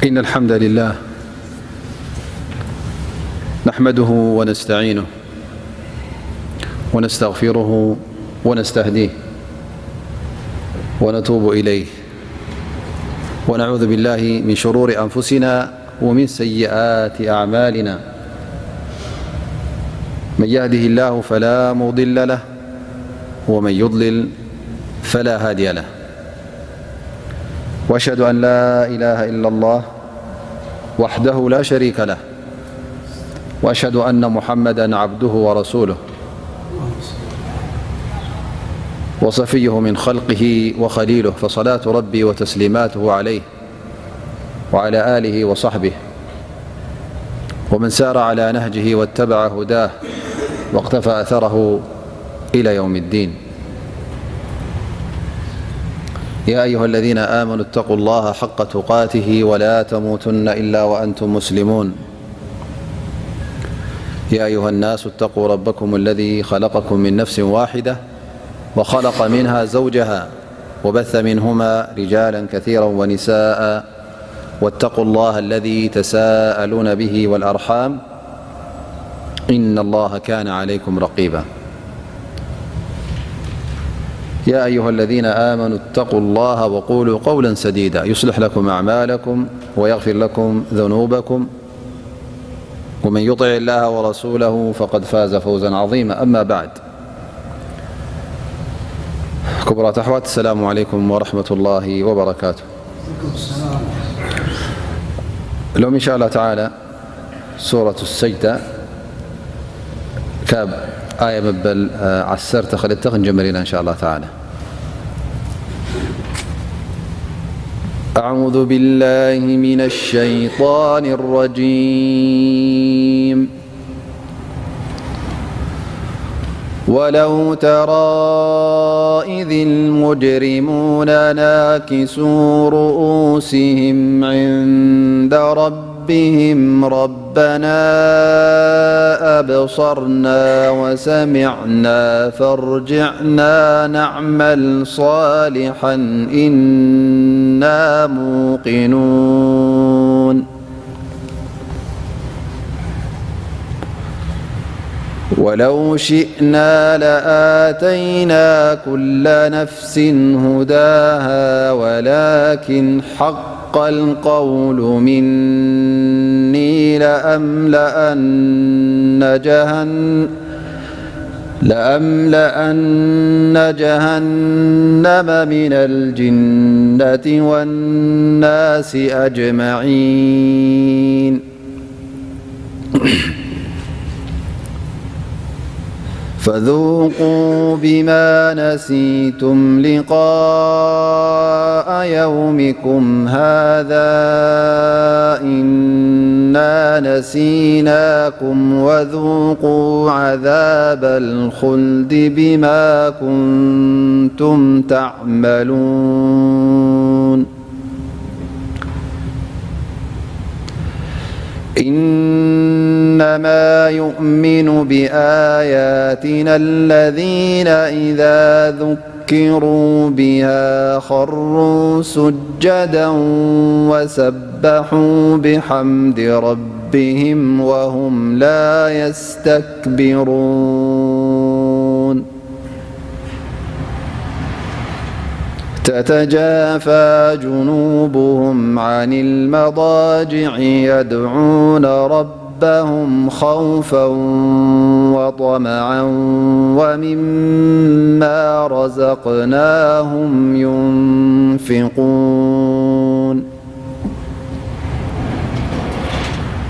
إن الحمد لله نحمده ونستعينه ونستغفره ونستهديه ونتوب إليه، ونعوذ بالله من شرور أنفسنا ومن سيئات أعمالنا. من يهده الله فلا مضل له، ومن يضلل فلا هادي له. وأشهد أن لا إله إلا الله وحده لا شريك له، وأشهد أن محمدا عبده ورسوله، وصفيه من خلقه وخليله، فصلاة ربي وتسليماته عليه وعلى آله وصحبه ومن سار على نهجه واتبع هداه واقتفى أثره إلى يوم الدين. يا أيها الذين آمنوا اتقوا الله حق تقاته ولا تموتن إلا وأنتم مسلمون. يا أيها الناس اتقوا ربكم الذي خلقكم من نفس واحدة وخلق منها زوجها وبث منهما رجالا كثيرا ونساء، واتقوا الله الذي تساءلون به والأرحام، إن الله كان عليكم رقيبا. يا أيها الذين آمنوا اتقوا الله وقولوا قولا سديدا يصلح لكم أعمالكم ويغفر لكم ذنوبكم، ومن يطع الله ورسوله فقد فاز فوزا عظيما. أما بعد، كبرات أحوات، السلام عليكم ورحمة الله وبركاته. لهم إن شاء الله تعالى سورة السجدة، كاب آية مبل، آه، عسرت خلتك نجمرين إن شاء الله تعالى. أعوذ بالله من الشيطان الرجيم. ولو ترى إذ المجرمون ناكسوا رؤوسهم عند ربهم، ربنا أبصرنا وسمعنا فارجعنا نعمل صالحا إنا موقنون. ولو شئنا لآتينا كل نفس هداها ولكن حق القول مني لأملأن جهن لأملأن جهنم من الجنة والناس أجمعين. فذوقوا بما نسيتم لقاء يومكم هذا إنا نسيناكم وذوقوا عذاب الخلد بما كنتم تعملون. إنما يؤمن بآياتنا الذين إذا ذكروا بها خروا سجدا وسبحوا بحمد ربهم وهم لا يستكبرون. تتجافى جنوبهم عن المضاجع يدعون ربهم خوفا وطمعا ومما رزقناهم ينفقون.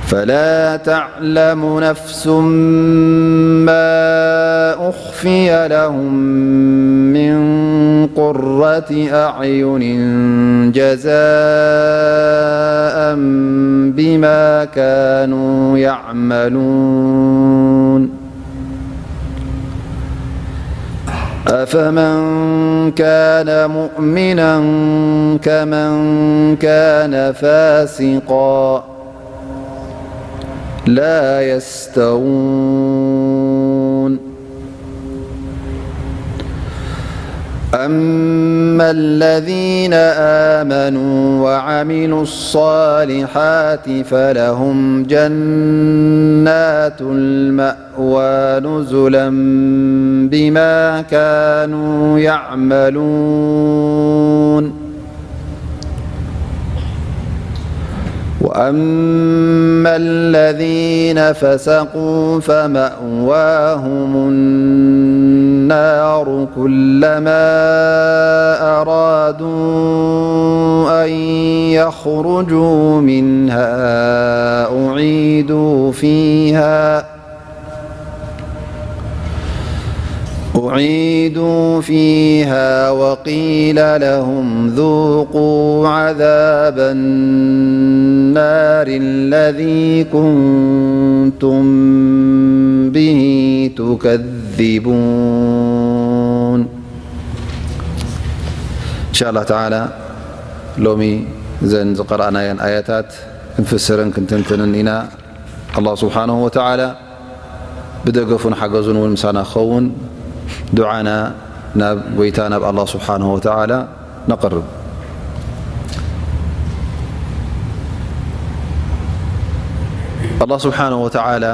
فلا تعلم نفس ما أخفي لهم من قرة أعين جزاء بما كانوا يعملون. أفمن كان مؤمنا كمن كان فاسقا لا يستوون. أما الذين آمنوا وعملوا الصالحات فلهم جنات المأوى نزلا بما كانوا يعملون. وأما الذين فسقوا فمأواهم النار كلما أرادوا أن يخرجوا منها أعيدوا فيها أعيدوا فيها وقيل لهم ذوقوا عذاب النار الذي كنتم به تكذبون. إن شاء الله تعالى ሎሚ እዘን ዝቀረኣናየን ኣያታት ክንፍስርን ክንትንትንን ኢና። ኣላህ ስብሓነሁ ወተዓላ ብደገፉን ሓገዙን እውን ምሳና ክኸውን ዱዓና ናብ ጎይታ ናብ ኣላህ ስብሓነሁ ወተዓላ ነቕርብ። ኣላህ ስብሓነሁ ወተዓላ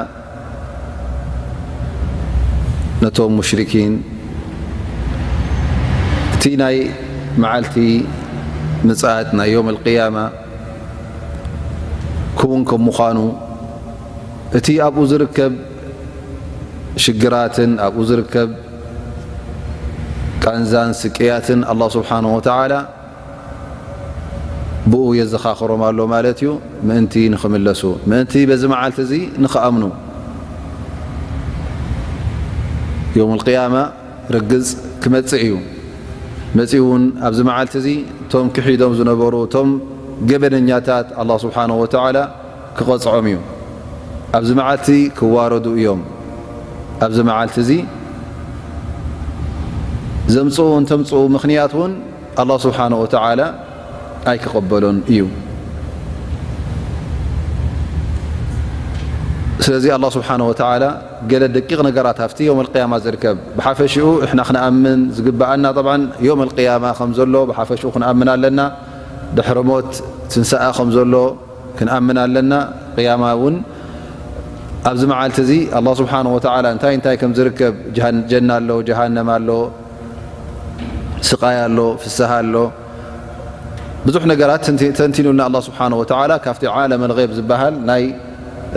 ነቶም ሙሽሪኪን እቲ ናይ መዓልቲ ምጽኣት ናይ ዮም ኣልቅያማ ክውን ከም ምዃኑ፣ እቲ ኣብኡ ዝርከብ ሽግራትን ኣብኡ ዝርከብ ቃንዛን ስቅያትን ኣላህ ስብሓነሁ ወተዓላ ብኡ የዘኻኽሮም ኣሎ ማለት እዩ። ምእንቲ ንኽምለሱ፣ ምእንቲ በዚ መዓልቲ እዚ ንኽኣምኑ። ዮም ኣልቅያማ ርግጽ ክመጽእ እዩ። መጺኡ እውን ኣብዚ መዓልቲ እዚ እቶም ክሒዶም ዝነበሩ እቶም ገበነኛታት ኣላህ ስብሓነሁ ወተዓላ ክቐጽዖም እዩ። ኣብዚ መዓልቲ ክዋረዱ እዮም። ኣብዚ መዓልቲ እዚ ዘምጽኡ እንተምጽኡ ምኽንያት እውን ኣላህ ስብሓነሁ ወተዓላ ኣይክቐበሎን እዩ። ስለዚ ኣላህ ስብሓነሁ ወተዓላ ገለ ደቂቕ ነገራት ኣብቲ ዮም ኣልቅያማ ዝርከብ፣ ብሓፈሽኡ እሕና ክንኣምን ዝግብኣና፣ ጠብዓን ዮም ኣልቅያማ ከም ዘሎ ብሓፈሽኡ ክንኣምን ኣለና። ድሕሪ ሞት ትንሳኣ ከም ዘሎ ክንኣምን ኣለና። ቅያማ እውን ኣብዚ መዓልቲ እዚ ኣላህ ስብሓነሁ ወተዓላ እንታይ እንታይ ከም ዝርከብ፣ ጀሃን-፣ ጀና ኣሎ፣ ጀሃነም ኣሎ፣ ስቃይ ኣሎ፣ ፍስሃ ኣሎ፣ ብዙሕ ነገራት ተንቲ-፣ ተንቲኑልና ኣላህ ስብሓነሁ ወተዓላ። ካብቲ ዓለም ኣልገይብ ዝበሃል ናይ፣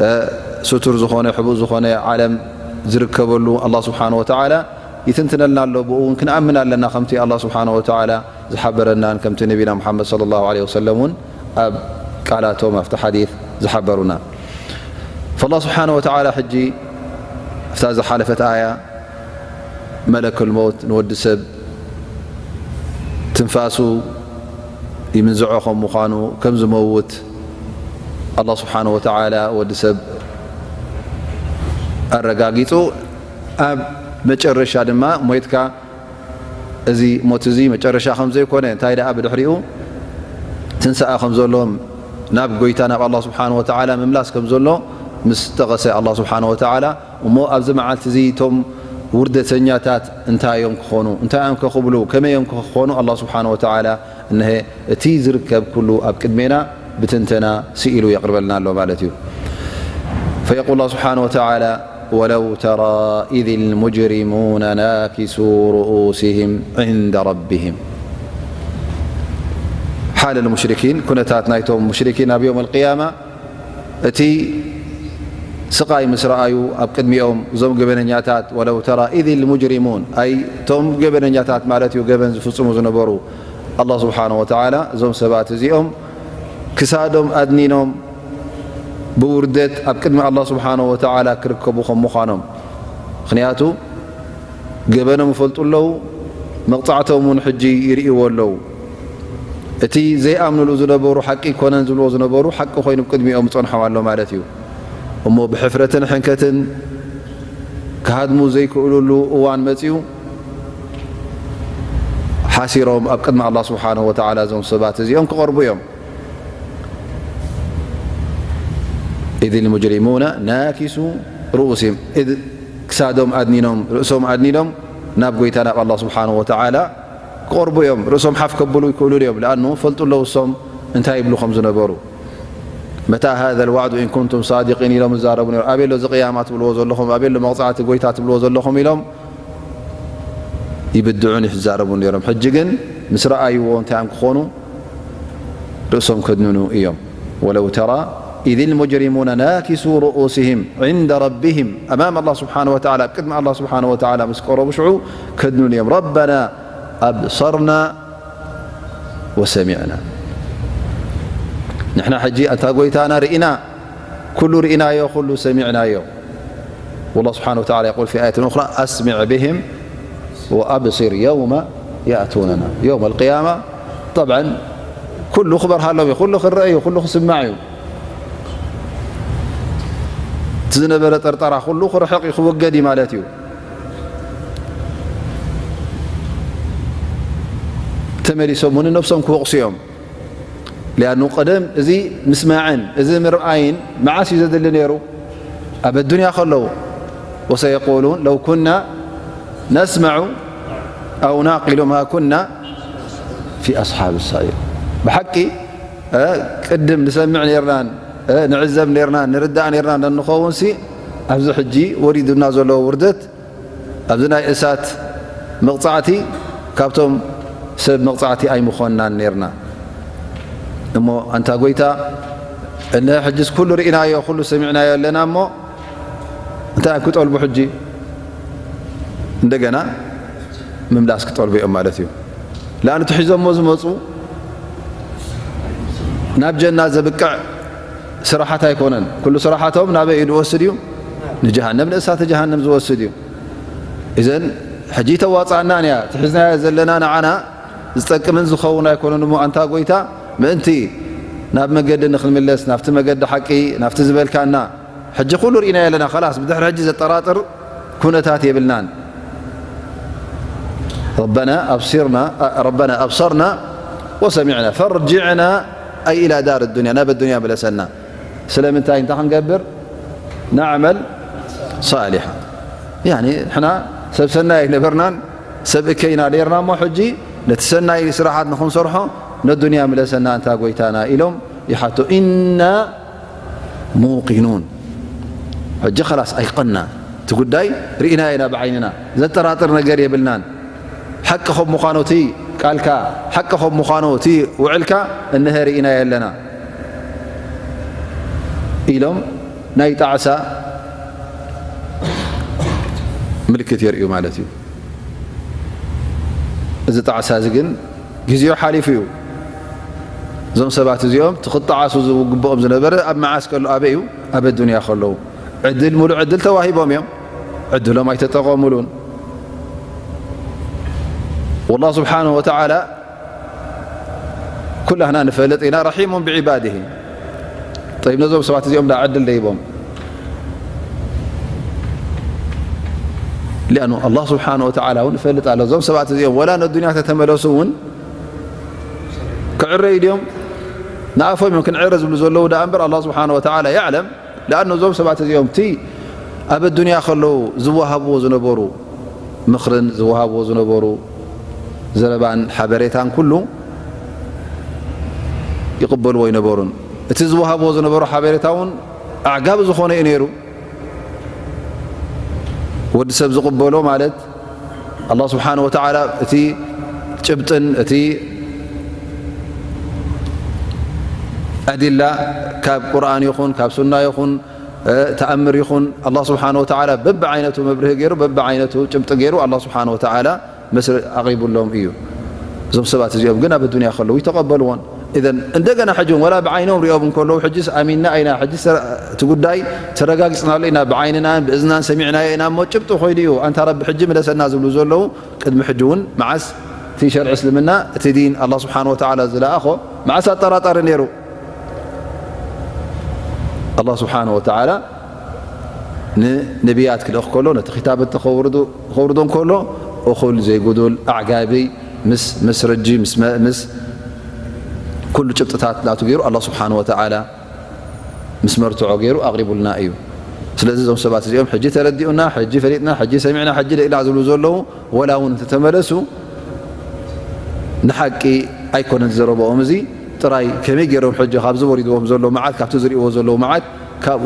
እ፣ ስቱር ዝኾነ፣ ሕቡእ ዝኾነ ዓለም ዝርከበሉ ኣላህ ስብሓነሁ ወተዓላ ይትንትነልና ኣሎ። ብኡ እውን ክንኣምን ኣለና፣ ከምቲ ኣላህ ስብሓነሁ ወተዓላ ዝሓበረናን ከምቲ ነቢና ሙሓመድ ሰለላሁ ዐለይሂ ወሰለም እውን ኣብ ቃላቶም ኣብቲ ሓዲስ ዝሓበሩና። ፈላህ ስብሓነሁ ወተዓላ ሕጂ ኣብታ ዝሓለፈት ኣያ መለኩል መውት ንወዲ ሰብ ትንፋሱ ይምንዝዖ ከም ምዃኑ፣ ከም ዝመውት ኣላህ ስብሓነሁ ወተዓላ ወዲ ሰብ ኣረጋጊጹ፣ ኣብ መጨረሻ ድማ ሞይትካ እዚ ሞት እዚ መጨረሻ ከም ዘይኮነ፣ እንታይ ደኣ ብድሕሪኡ ትንሳኣ ከም ዘሎ፣ ናብ ጎይታ ናብ ኣላህ ስብሓነሁ ወተዓላ ምምላስ ከም ዘሎ ምስ ጠቐሰ ኣላህ ስብሓነሁ ወተዓላ፣ እሞ ኣብዚ መዓልቲ እዚ እቶም ውርደተኛታት እንታይ እዮም ክኾኑ? እንታይ እዮም ከ ክብሉ? ከመይ እዮም ከ ክኾኑ? ኣላህ ስብሓነሁ ወተዓላ እነሀ እቲ ዝርከብ ኩሉ ኣብ ቅድሜና ብትንተና ስኢሉ የቕርበልና ኣሎ ማለት እዩ። فيقول الله سبحانه وتعالى: ولو ترى إذ المجرمون ناكسو رؤوسهم عند ربهم. ሓል ሙሽሪኪን፣ ኩነታት ናይቶም ሙሽሪኪን ኣብ ዮም ኣልቅያማ፣ እቲ ስቓይ ምስ ረኣዩ ኣብ ቅድሚኦም እዞም ገበነኛታት፣ ወለው ተራ ኢዝ ልሙጅሪሙን፣ ኣይ እቶም ገበነኛታት ማለት እዩ፣ ገበን ዝፍጽሙ ዝነበሩ፣ ኣላህ ስብሓነሁ ወተዓላ እዞም ሰባት እዚኦም ክሳዶም ኣድኒኖም ብውርደት ኣብ ቅድሚ ኣላህ ስብሓነሁ ወተዓላ ክርከቡ ከም ምዃኖም። ምኽንያቱ ገበኖም ይፈልጡ ኣለዉ፣ መቕጻዕቶም እውን ሕጂ ይርእይዎ ኣለዉ። እቲ ዘይኣምንሉ ዝነበሩ፣ ሓቂ ኣይኮነን ዝብልዎ ዝነበሩ፣ ሓቂ ኮይኑ ቅድሚኦም ይጸንሖም ኣሎ ማለት እዩ። እሞ ብሕፍረትን ሕንከትን ክሃድሙ ዘይክእሉሉ እዋን መጺኡ፣ ሓሲሮም ኣብ ቅድሚ ኣላህ ስብሓነሁ ወተዓላ እዞም ሰባት እዚኦም ክቐርቡ እዮም። ኢዝ ልሙጅሪሙነ ናኪሱ ርኡሲም፣ ኢዝ ክሳዶም ኣድኒኖም፣ ርእሶም ኣድኒኖም ናብ ጎይታ ናብ ኣላህ ስብሓነሁ ወተዓላ ክቐርቡ እዮም፣ ርእሶም ሓፍ ከብሉ ይክእሉ እዮም። ለኣኑ ፈልጡ ኣለዉ እሶም እንታይ ይብሉ ከም ዝነበሩ። መታ ሃذا الوعد إن كنتم صادقين ኢሎም ይዛረቡ ነይሮም። ኣበይ ኣሎ እዚ ቅያማ ትብልዎ ዘለኹም? ኣበይ ኣሎ መቕጻዕቲ ጎይታ ትብልዎ ዘለኹም? ኢሎም ይብድዑን ይዛረቡን ነይሮም። ሕጂ ግን ምስ ረኣይዎ እንታይ እዮም ክኾኑ? ርእሶም ከድንኑ እዮም። ولو ترى إذ المجرمون ناكسو رؤوسهم عند ربهم أمام الله سبحانه وتعالى ኣብ ቅድሚ ኣላህ ስብሓነ ወተዓላ ምስ ቀረቡ ሽዑ ከድንኑ እዮም። ربنا أبصرنا وسمعنا ንሕና ሕጂ ኣንታ ጎይታና ርኢና ኩሉ ርኢናዮ ኩሉ ሰሚዕናዮ والله سبحانه وتعالى يقول في آية أخرى أسمع بهم وأبصر يوم يأتوننا يوم القيامة طبعا ኩሉ ክበርሃሎም እዩ ኩሉ ክረአ እዩ ኩሉ ክስማዕ እዩ እቲ ዝነበረ ጠርጠራ ኩሉ ክርሕቕ እዩ ክወገድ እዩ ማለት እዩ ተመሊሶም እውን ነብሶም ክወቕሱ እዮም ሊኣኑ ቀደም እዚ ምስማዕን እዚ ምርኣይን መዓስ እዩ ዘድሊ ነይሩ ኣብ ኣዱንያ ከለዉ وسيقولون لو كنا نسمع أو نعقل ما كنا في أصحاب السعير ብሓቂ ቅድም ንሰምዕ ነርናን ንዕዘብ ነርናን ንርዳእ ነርናን እንኸውን ሲ ኣብዚ ሕጂ ወሪዱና ዘሎ ውርደት ኣብዚ ናይ እሳት መቕጻዕቲ ካብቶም ሰብ መቕጻዕቲ ኣይምኾንናን ነርና እሞ ኣንታ ጎይታ እነ ሕጅስ ኩሉ ርኢናዮ ኩሉ ሰሚዕናዮ ኣለና እሞ እንታይ ክጠልቡ ሕጂ እንደገና ምምላስ ክጠልቡ እዮም ማለት እዩ ለኣን ትሒዞሞ ዝመፁ ናብ ጀና ዘብቅዕ ስራሓት ኣይኮነን ኩሉ ስራሓቶም ናበይ እዩ ዝወስድ እዩ ንጀሃነም ንእሳተ ጀሃነም ዝወስድ እዩ እዘን ሕጂ ተዋፅኣናን እያ ትሒዝናያ ዘለና ንዓና ዝጠቅምን ዝኸውን ኣይኮነን እሞ ኣንታ ጎይታ ምእንቲ ናብ መገዲ ንክንምለስ ናብቲ መገዲ ሓቂ ናብቲ ዝበልካና ሕጂ ኩሉ ርኢናዮ ኣለና ላስ ብድሕሪ ሕጂ ዘጠራጥር ኩነታት የብልናን ربنا أبصرنا ربنا أبصرنا وسمعنا فارجعنا أي إلى دار الدنيا ናብ ኣዱንያ ምለሰና ስለምንታይ እንታይ ክንገብር نعمل صالحا يعني ንሕና ሰብ ሰናይ ኣይነበርናን ሰብ እከይና ነርና እሞ ሕጂ ነቲ ሰናይ ስራሓት ንክንሰርሖ ነዱንያ ምለሰና እንታ ጎይታና ኢሎም ይሓቶ إنا موقنون ሕጂ ኸላስ ኣይቀና እቲ ጉዳይ ርኢናዮ ኢና ብዓይንና ዘጠራጥር ነገር የብልናን ሓቂ ከም ምዃኑ እቲ ቃልካ ሓቂ ከም ምዃኑ እቲ ውዕልካ እንሀ ርኢናዮ ኣለና ኢሎም ናይ ጣዕሳ ምልክት የርእዩ ማለት እዩ እዚ ጣዕሳ እዚ ግን ግዜኡ ሓሊፉ እዩ እዞም ሰባት እዚኦም ትኽጣዓሱ ዝግብኦም ዝነበረ ኣብ መዓስ ከሎ ኣበይ እዩ ኣብ ኣዱንያ ከለዉ ዕድል ሙሉእ ዕድል ተዋሂቦም እዮም ዕድሎም ኣይተጠቐሙሉን والله سبحانه وتعالى ኩላህና ንፈልጥ ኢና رحيم بعباده طيب ነዞም ሰባት እዚኦም ዳ ዕድል ደይቦም لأنه الله سبحانه وتعالى እውን ይፈልጥ ኣሎ እዞም ሰባት እዚኦም ወላ ነዱንያ ተተመለሱ እውን ክዕረዩ ድዮም ንኣፎም እዮም ክንዕረ ዝብሉ ዘለዉ ዳ እምበር الله سبحانه وتعالى يعلم لأنه እዞም ሰባት እዚኦም እቲ ኣብ ኣዱንያ ከለዉ ዝወሃብዎ ዝነበሩ ምኽርን ዝወሃብዎ ዝነበሩ ዘረባን ሓበሬታን ኩሉ ይቕበልዎ ኣይነበሩን። እቲ ዝወሃብዎ ዝነበሩ ሓበሬታ እውን ኣዕጋቢ ዝኾነ እዩ ነይሩ። ወዲ ሰብ ዝቕበሎ ማለት ኣላህ ስብሓነሁ ወተዓላ እቲ ጭብጥን እቲ ኣዲላ ካብ ቁርኣን ይኹን ካብ ሱና ይኹን ተኣምር ይኹን ኣላህ ስብሓነሁ ወተዓላ በብዓይነቱ መብርሂ ገይሩ በብዓይነቱ ጭብጢ ገይሩ ኣላህ ስብሓነሁ ወተዓላ መስርዕ ኣቕሪቡሎም እዩ። እዞም ሰባት እዚኦም ግን ኣብ ኣዱንያ ከለዉ ይተቐበልዎን። ኢዘን እንደገና ሕጂ እውን ወላ ብዓይኖም ሪኦም እንከለዉ ሕጂስ ኣሚንና ኢና፣ ሕጂስ እቲ ጉዳይ ተረጋጊፅናሉ ኢና፣ ብዓይንናን ብእዝናን ሰሚዕናዮ ኢና እሞ ጭብጢ ኮይኑ እዩ፣ ኣንታ ረቢ ሕጂ ምለሰና ዝብሉ ዘለዉ ቅድሚ ሕጂ እውን መዓስ እቲ ሸርዒ እስልምና እቲ ዲን ኣላህ ስብሓነሁ ወተዓላ ዝለኣኾ መዓስ ኣጠራጣሪ ነይሩ? ኣላህ ስብሓነሁ ወተዓላ ንነቢያት ክልእኽ ከሎ ነቲ ክታብ ከውርዶ እንከሎ እኹል ዘይጉዱል ኣዕጋቢ ምስ መስረጂ ምስ ኩሉ ጭብጥታት ናቱ ገይሩ ኣላህ ስብሓነሁ ወተዓላ ምስ መርትዖ ገይሩ ኣቕሪቡልና እዩ። ስለዚ እዞም ሰባት እዚኦም ሕጂ ተረዲኡና፣ ሕጂ ፈሊጥና፣ ሕጂ ሰሚዕና፣ ሕጂ ርኢና ዝብሉ ዘለዉ ወላ እውን እንተተመለሱ ንሓቂ ኣይኮነን ዝዘረብኦም። እዚ ጥራይ ከመይ ገይሮም ሕጂ ካብዚ ወሪድዎም ዘሎ መዓት፣ ካብቲ ዝርእይዎ ዘለዉ መዓት ካብኡ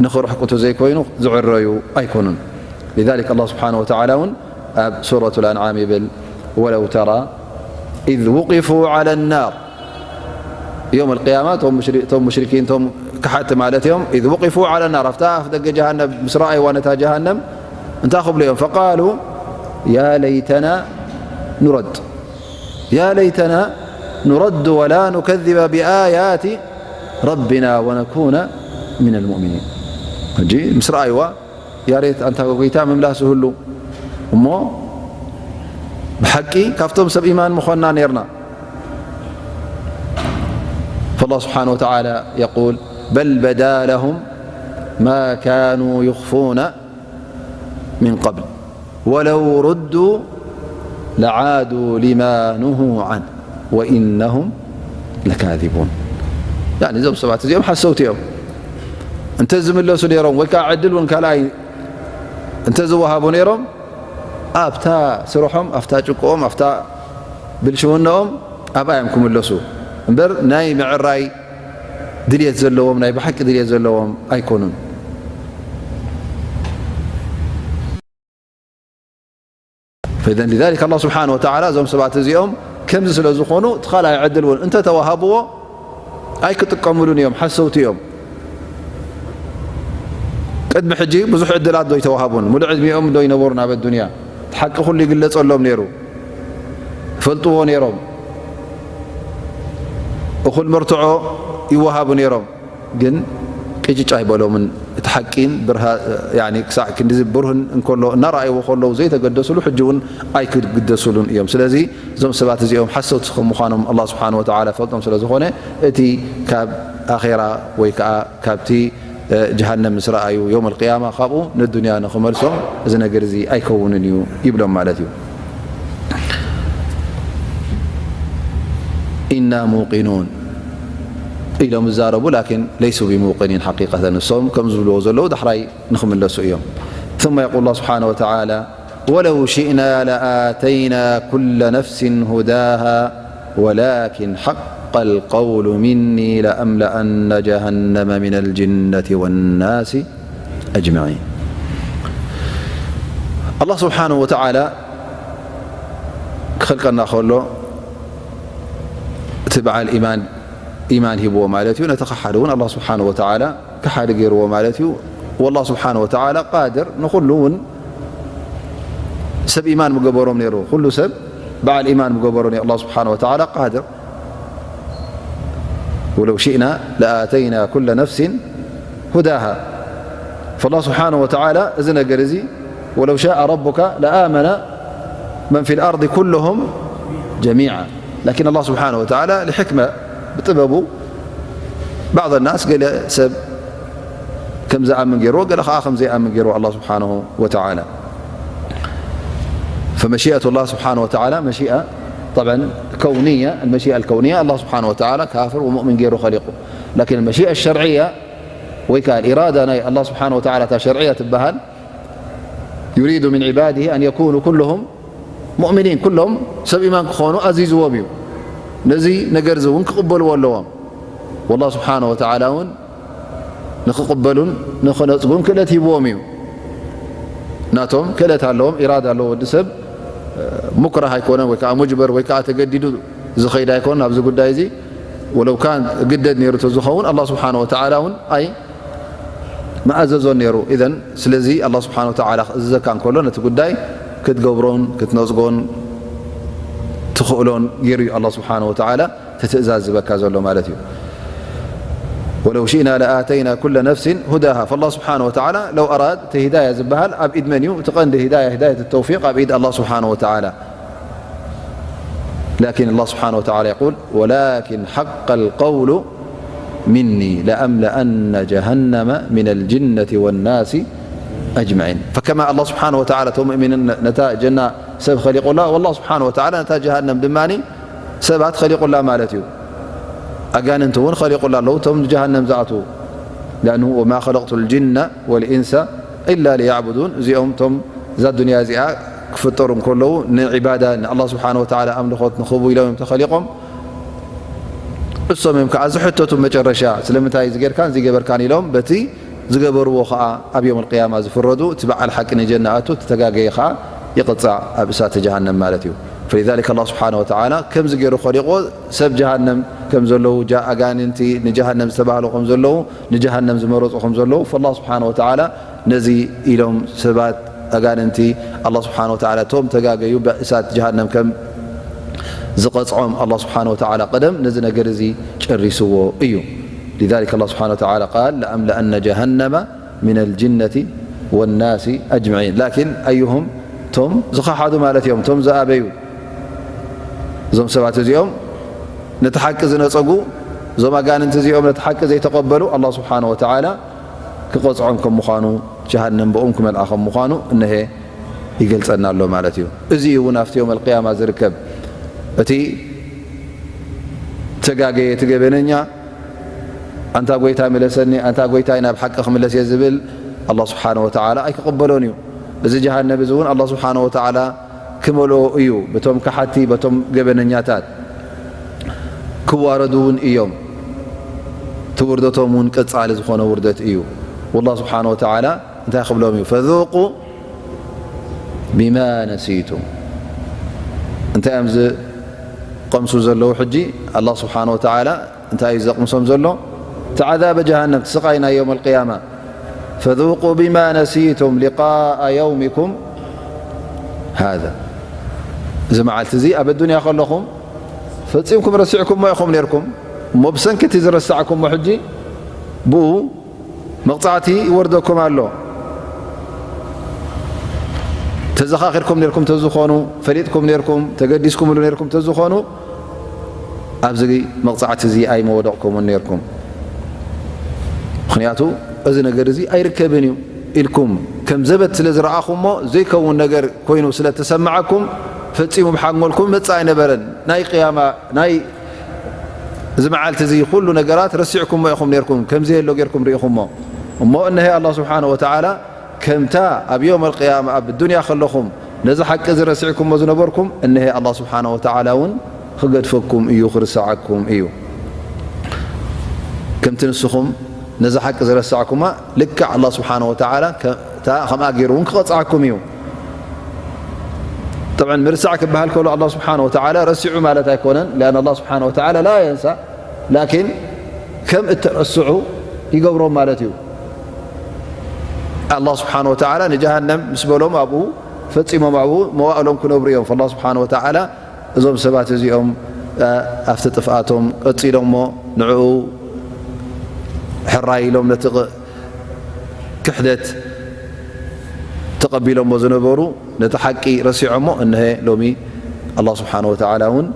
ንኽርሕቁ እንተዘይኮይኑ ዝዕረዩ ኣይኮኑን። لذلك الله سبحانه وتعالى እውን ኣብ ሱረة الأنعام ይብል፣ ولو ترى إذ وقفوا على النار يوم القيامة፣ እቶም ሙሽሪኪን፣ እቶም ከሓድቲ ማለት እዮም። إذ وقفوا على النار، ኣብታ ኣፍ ደገ ጀሃነም ምስ ረኣይዋ ነታ ጀሃነም እንታይ ክብሉ እዮም? فقالوا يا ليتنا نرد يا ليتنا نرد ولا نكذب بآيات ربنا ونكون من المؤمنين። ሕጂ ምስ ረኣይዋ ያሬት ኣንታ ጎይታ ምምላስ ይህሉ እሞ ብሓቂ ካብቶም ሰብ ኢማን ምኾንና ነርና። فالله سبحانه وتعالى يقول بل بدا لهم ما كانوا يخفون من قبل ولو ردوا لعادوا لما نهوا عنه وإنهم لكاذبون። እዞም ሰባት እዚኦም ሓሰውቲ እዮም። እንተ ዝምለሱ ነይሮም ወይ ከዓ ዕድል እውን ካልኣይ እንተ ዝወሃቡ ነይሮም ኣብታ ስርሖም፣ ኣብታ ጭቆኦም፣ ኣብታ ብልሽውናኦም ኣብኣ እዮም ክምለሱ እምበር ናይ ምዕራይ ድልየት ዘለዎም፣ ናይ ብሓቂ ድልየት ዘለዎም ኣይኮኑን። فإذا لذلك الله سبحانه وتعالى እዞም ሰባት እዚኦም ከምዚ ስለ ዝኾኑ እቲ ካልኣይ ዕድል እውን እንተተዋሃብዎ ኣይክጥቀምሉን እዮም፣ ሓሰውቲ እዮም። ቅድሚ ሕጂ ብዙሕ ዕድላት ዶ ይተዋሃቡን? ሙሉእ ዕድሚኦም ዶ ይነበሩ ናብ ኣዱንያ? እቲ ሓቂ ኩሉ ይግለጸሎም ነይሩ፣ ይፈልጥዎ ነይሮም፣ እኹል መርትዖ ይወሃቡ ነይሮም። ግን ቅጭጭ ኣይበሎምን። እቲ ሓቂን ብርሃ-፣ ያኒ ክሳዕ ክንድዚ ብሩህን እንከሎ እናረኣይዎ ከለዉ ዘይተገደስሉ ሕጂ እውን ኣይክግደስሉን እዮም። ስለዚ እዞም ሰባት እዚኦም ሓሰውቲ ከም ምዃኖም ኣላህ ስብሓነ ወተዓላ ፈልጦም ስለ ዝኾነ እቲ ካብ ኣኼራ ወይ ከዓ ካብቲ ጀሃነም ምስ ረኣዩ የውመል ቅያማ ካብኡ ንዱንያ ንኽመልሶም እዚ ነገር እዚ ኣይከውንን እዩ ይብሎም ማለት እዩ። ኢና ሙቂኑን ኢሎም ይዛረቡ፣ ላኪን ለይሱ ቢሙቂኒን ሓቂቀተን። እሶም ከም ዝብልዎ ዘለዉ ዳሕራይ ንኽምለሱ እዮም። ثم يقول الله سبحانه وتعالى ولو شئنا لآتينا كل نفس هداها ولكن حق القول مني لأملأن جهنم من الجنة والناس أجمعين. ኣላህ ስብሓነሁ ወተዓላ ክኸልቀና ከሎ እቲ በዓል ኢማን፣ ኢማን ሂብዎ ማለት እዩ። ነቲ ከሓዲ እውን ኣላህ ስብሓነሁ ወተዓላ ከሓዲ ገይርዎ ማለት እዩ። ወላህ ስብሓነሁ ወተዓላ ቃድር ንኹሉ እውን ሰብ ኢማን ምገበሮም ነይሩ። ኩሉ ሰብ በዓል ኢማን ምገበሮ ነይሩ። ኣላህ ስብሓነሁ ወተዓላ ቃድር ولو شئنا لآتينا كل نفس هداها. فالله سبحانه وتعالى እዚ ነገር እዚ ولو شاء ربك لآمن من في الأرض كلهم جميعا. لكن الله سبحانه وتعالى لحكمة ብጥበቡ بعض الناس ገለ ሰብ ከም ዝኣምን ገይርዎ፣ ገለ ከዓ ከም ዘይኣምን ገይርዎ ኣላህ ስብሓነሁ ወተዓላ። فمشيئة الله سبحانه وتعالى مشيئة طبعا كونية. المشيئة الكونية ኣላህ ስብሓነሁ ወተዓላ ካፍር ወሙእሚን ገይሩ ኸሊቁ። لكن المشيئة الشرعية ወይ ከዓ الإرادة ናይ ኣላህ ስብሓነሁ ወተዓላ እታ ሸርዕያ ትበሃል يريد من عباده أن يكونوا كلهم مؤمنين، ኩሎም ሰብ ኢማን ክኾኑ ኣዚዝዎም እዩ። ነዚ ነገር እዚ እውን ክቕበልዎ ኣለዎም። ወላህ ስብሓነሁ ወተዓላ እውን ንኽቕበሉን ንኽነጽጉን ክእለት ሂብዎም እዩ። ናቶም ክእለት ኣለዎም፣ ኢራዳ ኣለዎ። ወዲ ሰብ ሙክራህ ኣይኮነን ወይ ከዓ ሙጅበር ወይ ከዓ ተገዲዱ ዝኸይድ ኣይኮነን ኣብዚ ጉዳይ እዚ። ወለው ካን ግደድ ነይሩ ተዝኸውን ኣላህ ስብሓነሁ ወተዓላ እውን ኣይ መኣዘዞን ነይሩ። ኢዘን ስለዚ ኣላህ ስብሓነሁ ወተዓላ ክእዝዘካ እንከሎ ነቲ ጉዳይ ክትገብሮን ክትነጽጎን ትኽእሎን ገይሩ እዩ ኣላህ ስብሓነሁ ወተዓላ እቲ ትእዛዝ ዝበካ ዘሎ ማለት እዩ። ولو شئنا لآتينا كل نفس هداها. فالله سبحانه وتعالى لو أراد እቲ ሂዳያ ዝበሃል ኣብ ኢድ መን እዩ? እቲ ቀንዲ ሂዳያ፣ ሂዳየት ተውፊቅ ኣብ ኢድ ኣላህ ስብሓነሁ ወተዓላ። لكن الله سبحانه وتعالى يقول ولكن حق القول مني لأملأن جهنم من الجنة والناس أجمعين. فكما الله سبحانه وتعالى እቶም ሙእሚኒን ነታ ጀና ሰብ ኸሊቁላ፣ والله سبحانه وتعالى ነታ ጀሃነም ድማ ሰባት ኸሊቁላ ማለት እዩ። ኣጋንንቲ እውን ኸሊቁላ ኣለዉ፣ እቶም ጀሃነም ዝኣትዉ። لأنه وما خلقت الجن والإنس إلا ليعبدون። እዚኦም እቶም እዛ ዱንያ እዚኣ ክፍጠሩ እንከለዉ ንዒባዳ ንኣላህ ስብሓነ ወተዓላ ኣምልኾት ንኽህቡ ኢሎም እዮም ተኸሊቖም። እሶም እዮም ከዓ ዝሕተቱ መጨረሻ ስለምንታይ እዚ ጌርካን እዚ ገበርካን ኢሎም በቲ ዝገበርዎ ከዓ ኣብ የውም ኣልቅያማ ዝፍረዱ፣ እቲ በዓል ሓቂ ንጀና ኣቱ፣ እቲ ተጋገየ ከዓ ይቕፃዕ ኣብ እሳተ ጀሃነም ማለት እዩ። ፈሊዛሊክ ኣላህ ስብሓነ ወተዓላ ከምዚ ገይሩ ኸሊቕዎ ሰብ ጀሃነም ከም ዘለዉ፣ ጃ-፣ ኣጋንንቲ ንጀሃነም ዝተባህሉ ከም ዘለዉ፣ ንጀሃነም ዝመረፁ ከም ዘለዉ፣ ፈላህ ስብሓነ ወተዓላ ነዚ ኢሎም ሰባት ኣጋንንቲ ኣላህ ስብሓነ ወተዓላ እቶም ተጋገዩ ብእሳት ጀሃነም ከም ዝቐፅዖም ኣላህ ስብሓነ ወተዓላ ቀደም ነዚ ነገር እዚ ጨሪስዎ እዩ። ሊዛሊክ ኣላህ ስብሓነ ወተዓላ ቃል ለኣምለኣነ ጀሃነመ ሚነል ጅነቲ ወናሲ ኣጅመዒን። ላኪን ኣዩሁም እቶም ዝኸሓዱ ማለት እዮም፣ እቶም ዝኣበዩ እዞም ሰባት እዚኦም ነቲ ሓቂ ዝነጸጉ፣ እዞም ኣጋንንቲ እዚኦም ነቲ ሓቂ ዘይተቐበሉ ኣላህ ስብሓነ ወተዓላ ክቐፅዖም ከም ምዃኑ፣ ጀሃነም ብኦም ክመልኣ ከም ምዃኑ እነሄ ይገልጸና ኣሎ ማለት እዩ። እዚ እውን ኣብቲ የውም ኣልቅያማ ዝርከብ እቲ ተጋገየ፣ እቲ ገበነኛ ኣንታ ጎይታ ምለሰኒ፣ ኣንታ ጎይታይ ናብ ሓቂ ክምለስ እየ ዝብል ኣላህ ስብሓነ ወተዓላ ኣይክቕበሎን እዩ። እዚ ጀሃነብ እዚ እውን ኣላህ ስብሓነ ወተዓላ ክመልኦ እዩ። በቶም ከሓቲ፣ በቶም ገበነኛታት ክዋረዱ እውን እዮም። እቲ ውርደቶም እውን ቀጻሊ ዝኾነ ውርደት እዩ። ወላህ ስብሓነ ወተዓላ እንታይ ክብሎም እዩ? ፈዙቁ ቢማ ነሲቱም። እንታይ እዮም ዝቐምሱ ዘለዉ? ሕጂ ኣላህ ስብሓነ ወተዓላ እንታይ እዩ ዘቕምሶም ዘሎ? እቲ ዓዛበ ጀሃነም፣ እቲ ስቓይ ናይ የውም ኣልቅያማ። ፈዙቁ ቢማ ነሲቱም ሊቃአ የውሚኩም ሃዛ። እዚ መዓልቲ እዚ ኣብ ኣዱንያ ከለኹም ፈጺምኩም ረሲዕኩሞ ኢኹም ነይርኩም። እሞ ብሰንኪ እቲ ዝረሳዕኩሞ ሕጂ ብኡ መቕጻዕቲ ይወርደኩም ኣሎ። ተዘኻኺርኩም ነይርኩም ተዝኾኑ፣ ፈሊጥኩም ነይርኩም፣ ተገዲስኩምሉ ነይርኩም ተዝኾኑ፣ ኣብዚ መቕጻዕቲ እዚ ኣይመወደቕኩምን ነይርኩም። ምኽንያቱ እዚ ነገር እዚ ኣይርከብን እዩ ኢልኩም ከም ዘበት ስለ ዝረኣኹሞ፣ ዘይከውን ነገር ኮይኑ ስለ ተሰማዓኩም፣ ፈጺሙ ብሓንጎልኩም መጽእ ኣይነበረን። ናይ ቅያማ፣ ናይ እዚ መዓልቲ እዚ ኩሉ ነገራት ረሲዕኩሞ ኢኹም ነይርኩም፣ ከም ዘየሎ ጌርኩም ርኢኹሞ። እሞ እነሀ ኣላህ ስብሓነ ወተዓላ ከምታ ኣብ የውም ኣልቅያማ ኣብ ዱንያ ከለኹም ነዚ ሓቂ እዚ ረሲዕኩሞ ዝነበርኩም፣ እነሀ ኣላህ ስብሓነ ወተዓላ እውን ክገድፈኩም እዩ፣ ክርስዓኩም እዩ። ከምቲ ንስኹም ነዚ ሓቂ ዝረሳዕኩማ፣ ልክዕ ኣላህ ስብሓነ ወተዓላ ከ-፣ እታ ከምኣ ገይሩ እውን ክቐፅዓኩም እዩ። ጠብዓን ምርሳዕ ክበሃል ከሎ ኣላህ ስብሓነ ወተዓላ ረሲዑ ማለት ኣይኮነን። ሊኣን ኣላህ ስብሓነ ወተዓላ ላ የንሳ፣ ላኪን ከም እተረስዑ ይገብሮም ማለት እዩ። ኣላህ ስብሓነ ወተዓላ ንጀሃነም ምስ በሎም ኣብኡ ፈጺሞም ኣብኡ መዋእሎም ክነብሩ እዮም። ፈላህ ስብሓነ ወተዓላ እዞም ሰባት እዚኦም፣ እ፣ ኣብቲ ጥፍኣቶም ቀጺሎሞ ንዕኡ ሕራይ ኢሎም ነቲ ቅ-፣ ክሕደት ተቐቢሎሞ ዝነበሩ ነቲ ሓቂ ረሲዖሞ፣ እንሀ ሎሚ ኣላህ ስብሓነ ወተዓላ እውን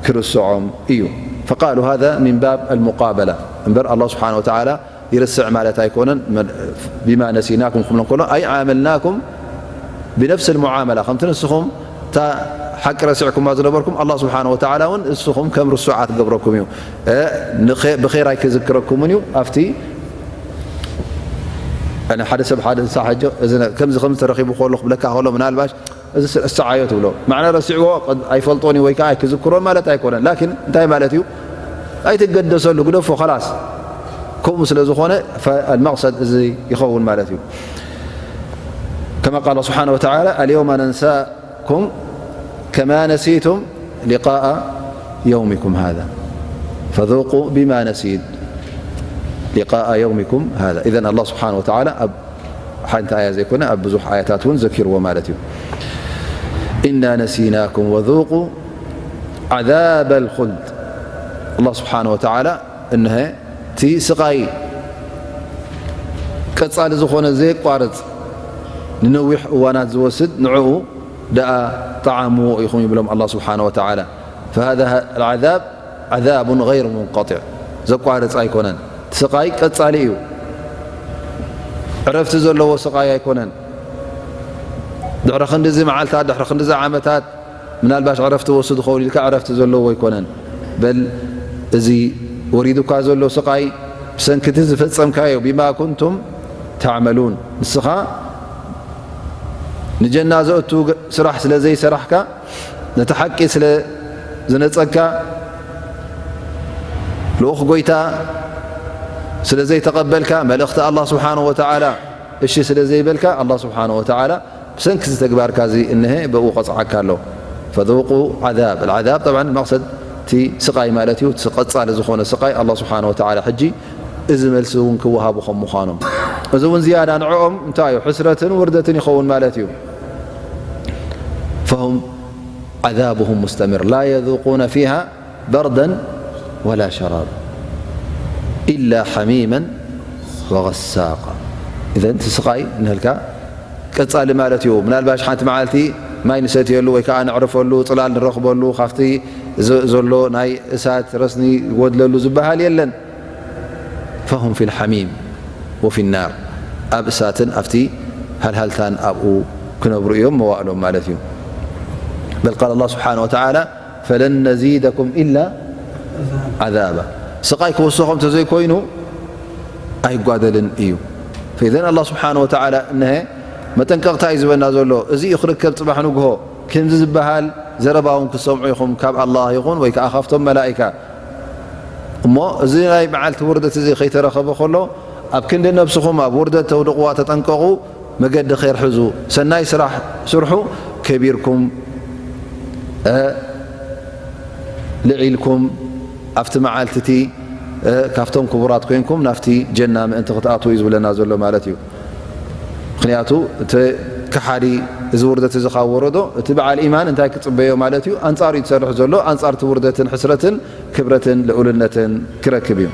ክርስዖም እዩ። ፈቃሉ ሃዛ ሚን ባብ ኣልሙቃበላ። እምበር ኣላህ ስብሓነ ወተዓላ ይርስዕ ማለት ኣይኮነን። መን-፣ ቢማ ነሲናኩም ክብሎ እንከሎ፣ ኣይ ዓመልናኩም ብነፍስ ልሙዓመላ፣ ከምቲ ንስኹም እታ ሓቂ ረሲዕኩማ ዝነበርኩም፣ ኣላህ ስብሓነ ወተዓላ እውን ንስኹም ከም ርሱዓት ክገብረኩም እዩ። እ፣ ንኸ-፣ ብኼር ኣይክዝክረኩምን እዩ። ኣብቲ፣ ያኒ፣ ሓደ ሰብ ሓደ እንስሳ ሕጂ፣ እዚ ነ-፣ ከምዚ፣ ከምዚ ተረኺቡ ከሎ ክብለካ ከሎ፣ ምናልባሽ እዚ ስ-፣ እሰዓዮ ትብሎ። ማዕና ረሲዕዎ፣ ቀድ-፣ ኣይፈልጦን እዩ ወይ ከዓ ኣይክዝክሮን ማለት ኣይኮነን። ላኪን እንታይ ማለት እዩ? ኣይትገደሰሉ፣ ግደፎ፣ ኸላስ። ከምኡ ስለ ዝኾነ፣ ፈ-፣ ኣልመቕሰድ እዚ ይኸውን ማለት እዩ። ከማ ቃለ ስብሓነ ወተዓላ፣ ኣልየውመ ነንሳኩም ከማ ነሲቱም ሊቃአ የውሚኩም ሃዛ ፈዙቁ ቢማ ነሲት ሊቃአ የውሚኩም ሃዛ። ኢዘን ኣላህ ስብሓነ ወተዓላ ኣብ ሓንቲ ኣያ ዘይኮነ ኣብ ብዙሕ ኣያታት እውን ዘኪርዎ ማለት እዩ። ኢና ነሲናኩም ወዙቁ ዓዛበል ኹልድ። ኣላህ ስብሓነ ወተዓላ እንሀ እቲ ስቓይ ቀጻሊ ዝኾነ ዘየቋርጽ ንነዊሕ እዋናት ዝወስድ ንዕኡ ደኣ ጠዓምዎ ኢኹም ይብሎም ኣላህ ስብሓነ ወተዓላ። ፈሃዛ ዓዛብ ዓዛቡን ገይሩ ሙንቀጢዕ፣ ዘቋርጽ ኣይኮነን። እቲ ስቓይ ቀጻሊ እዩ። ዕረፍቲ ዘለዎ ስቓይ ኣይኮነን። ድሕሪ ክንድዚ መዓልታት፣ ድሕሪ ክንድዚ ዓመታት ምናልባሽ ዕረፍቲ ወስድ ኸውን ኢልካ ዕረፍቲ ዘለዎ ኣይኮነን። በል እዚ ወሪዱካ ዘሎ ስቓይ ብሰንኪ እቲ ዝፈጸምካዮ፣ ቢማ ኩንቱም ተዕመሉን፣ ንስኻ ንጀና ዘእቱ ስራሕ ስለ ዘይሰራሕካ፣ ነቲ ሓቂ ስለ ዝነጸካ፣ ልኡኽ ጎይታ ስለ ዘይተቐበልካ፣ መልእኽቲ ኣላህ ስብሓነሁ ወተዓላ እሺ ስለ ዘይበልካ፣ ኣላህ ስብሓነሁ ወተዓላ ብሰንኪ እዚ ተግባርካ እዚ እንሀ ብኡ ቀጽዓካ ኣሎ። ፈذوقوا عذاب العذاب طبعا መቕሰድ እቲ ስቓይ ማለት እዩ። እቲ ቀጻሊ ዝኾነ ስቓይ ኣላህ ስብሓነሁ ወተዓላ ሕጂ እዚ መልሲ እውን ክወሃቡ ከም ምዃኖም፣ እዚ እውን ዝያዳ ንዕኦም እንታይ እዩ? ሕስረትን ውርደትን ይኸውን ማለት እዩ። فهم عذابهم مستمر لا يذوقون فيها بردا ولا شرابا إلا حميما وغساقا. إذن እቲ ስቓይ ንህልካ ቀጻሊ ማለት እዩ። ምናልባሽ ሓንቲ መዓልቲ ማይ ንሰትየሉ ወይ ከዓ ነዕርፈሉ፣ ጽላል ንረኽበሉ፣ ካብቲ ዝ-፣ ዘሎ ናይ እሳት ረስኒ ይጎድለሉ ዝበሃል የለን። فهم في الحميم وفي النار ኣብ እሳትን ኣብቲ ሃልሃልታን ኣብኡ ክነብሩ እዮም መዋእሎም ማለት እዩ። بل قال الله سبحانه وتعالى فلن نزيدكم إلا عذابا ስቓይ ክውስኾም ተዘይኮይኑ ኣይጓደልን እዩ። فإذن ኣላህ ስብሓነ ወተዓላ እነሀ መጠንቀቕታ እዩ ዝበና ዘሎ። እዚ እዩ ክርከብ ጽባሕ ንግሆ። ከምዚ ዝበሃል ዘረባ እውን ክትሰምዑ ኢኹም ካብ ኣላህ ይኹን ወይ ከዓ ካብቶም መላኢካ። እሞ እዚ ናይ መዓልቲ ውርደት እዚ ከይተረኸበ ከሎ ኣብ ክንዲ ነብስኹም ኣብ ውርደት ተውድቕዋ ተጠንቀቑ፣ መገዲ ኸይር ሕዙ፣ ሰናይ ስራሕ ስርሑ፣ ከቢርኩም እ፣ ልዒልኩም ኣብቲ መዓልቲ እቲ እ፣ ካብቶም ክቡራት ኮይንኩም ናብቲ ጀና ምእንቲ ክትኣትዉ እዩ ዝብለና ዘሎ ማለት እዩ። ምኽንያቱ እቲ ከሓዲ እዚ ውርደት እዚ ካብ ወረዶ እቲ በዓል ኢማን እንታይ ክጽበዮ ማለት እዩ? ኣንጻር እዩ ዝሰርሕ ዘሎ፣ ኣንጻር እቲ ውርደትን ሕስረትን ክብረትን ልኡልነትን ክረክብ እዩ።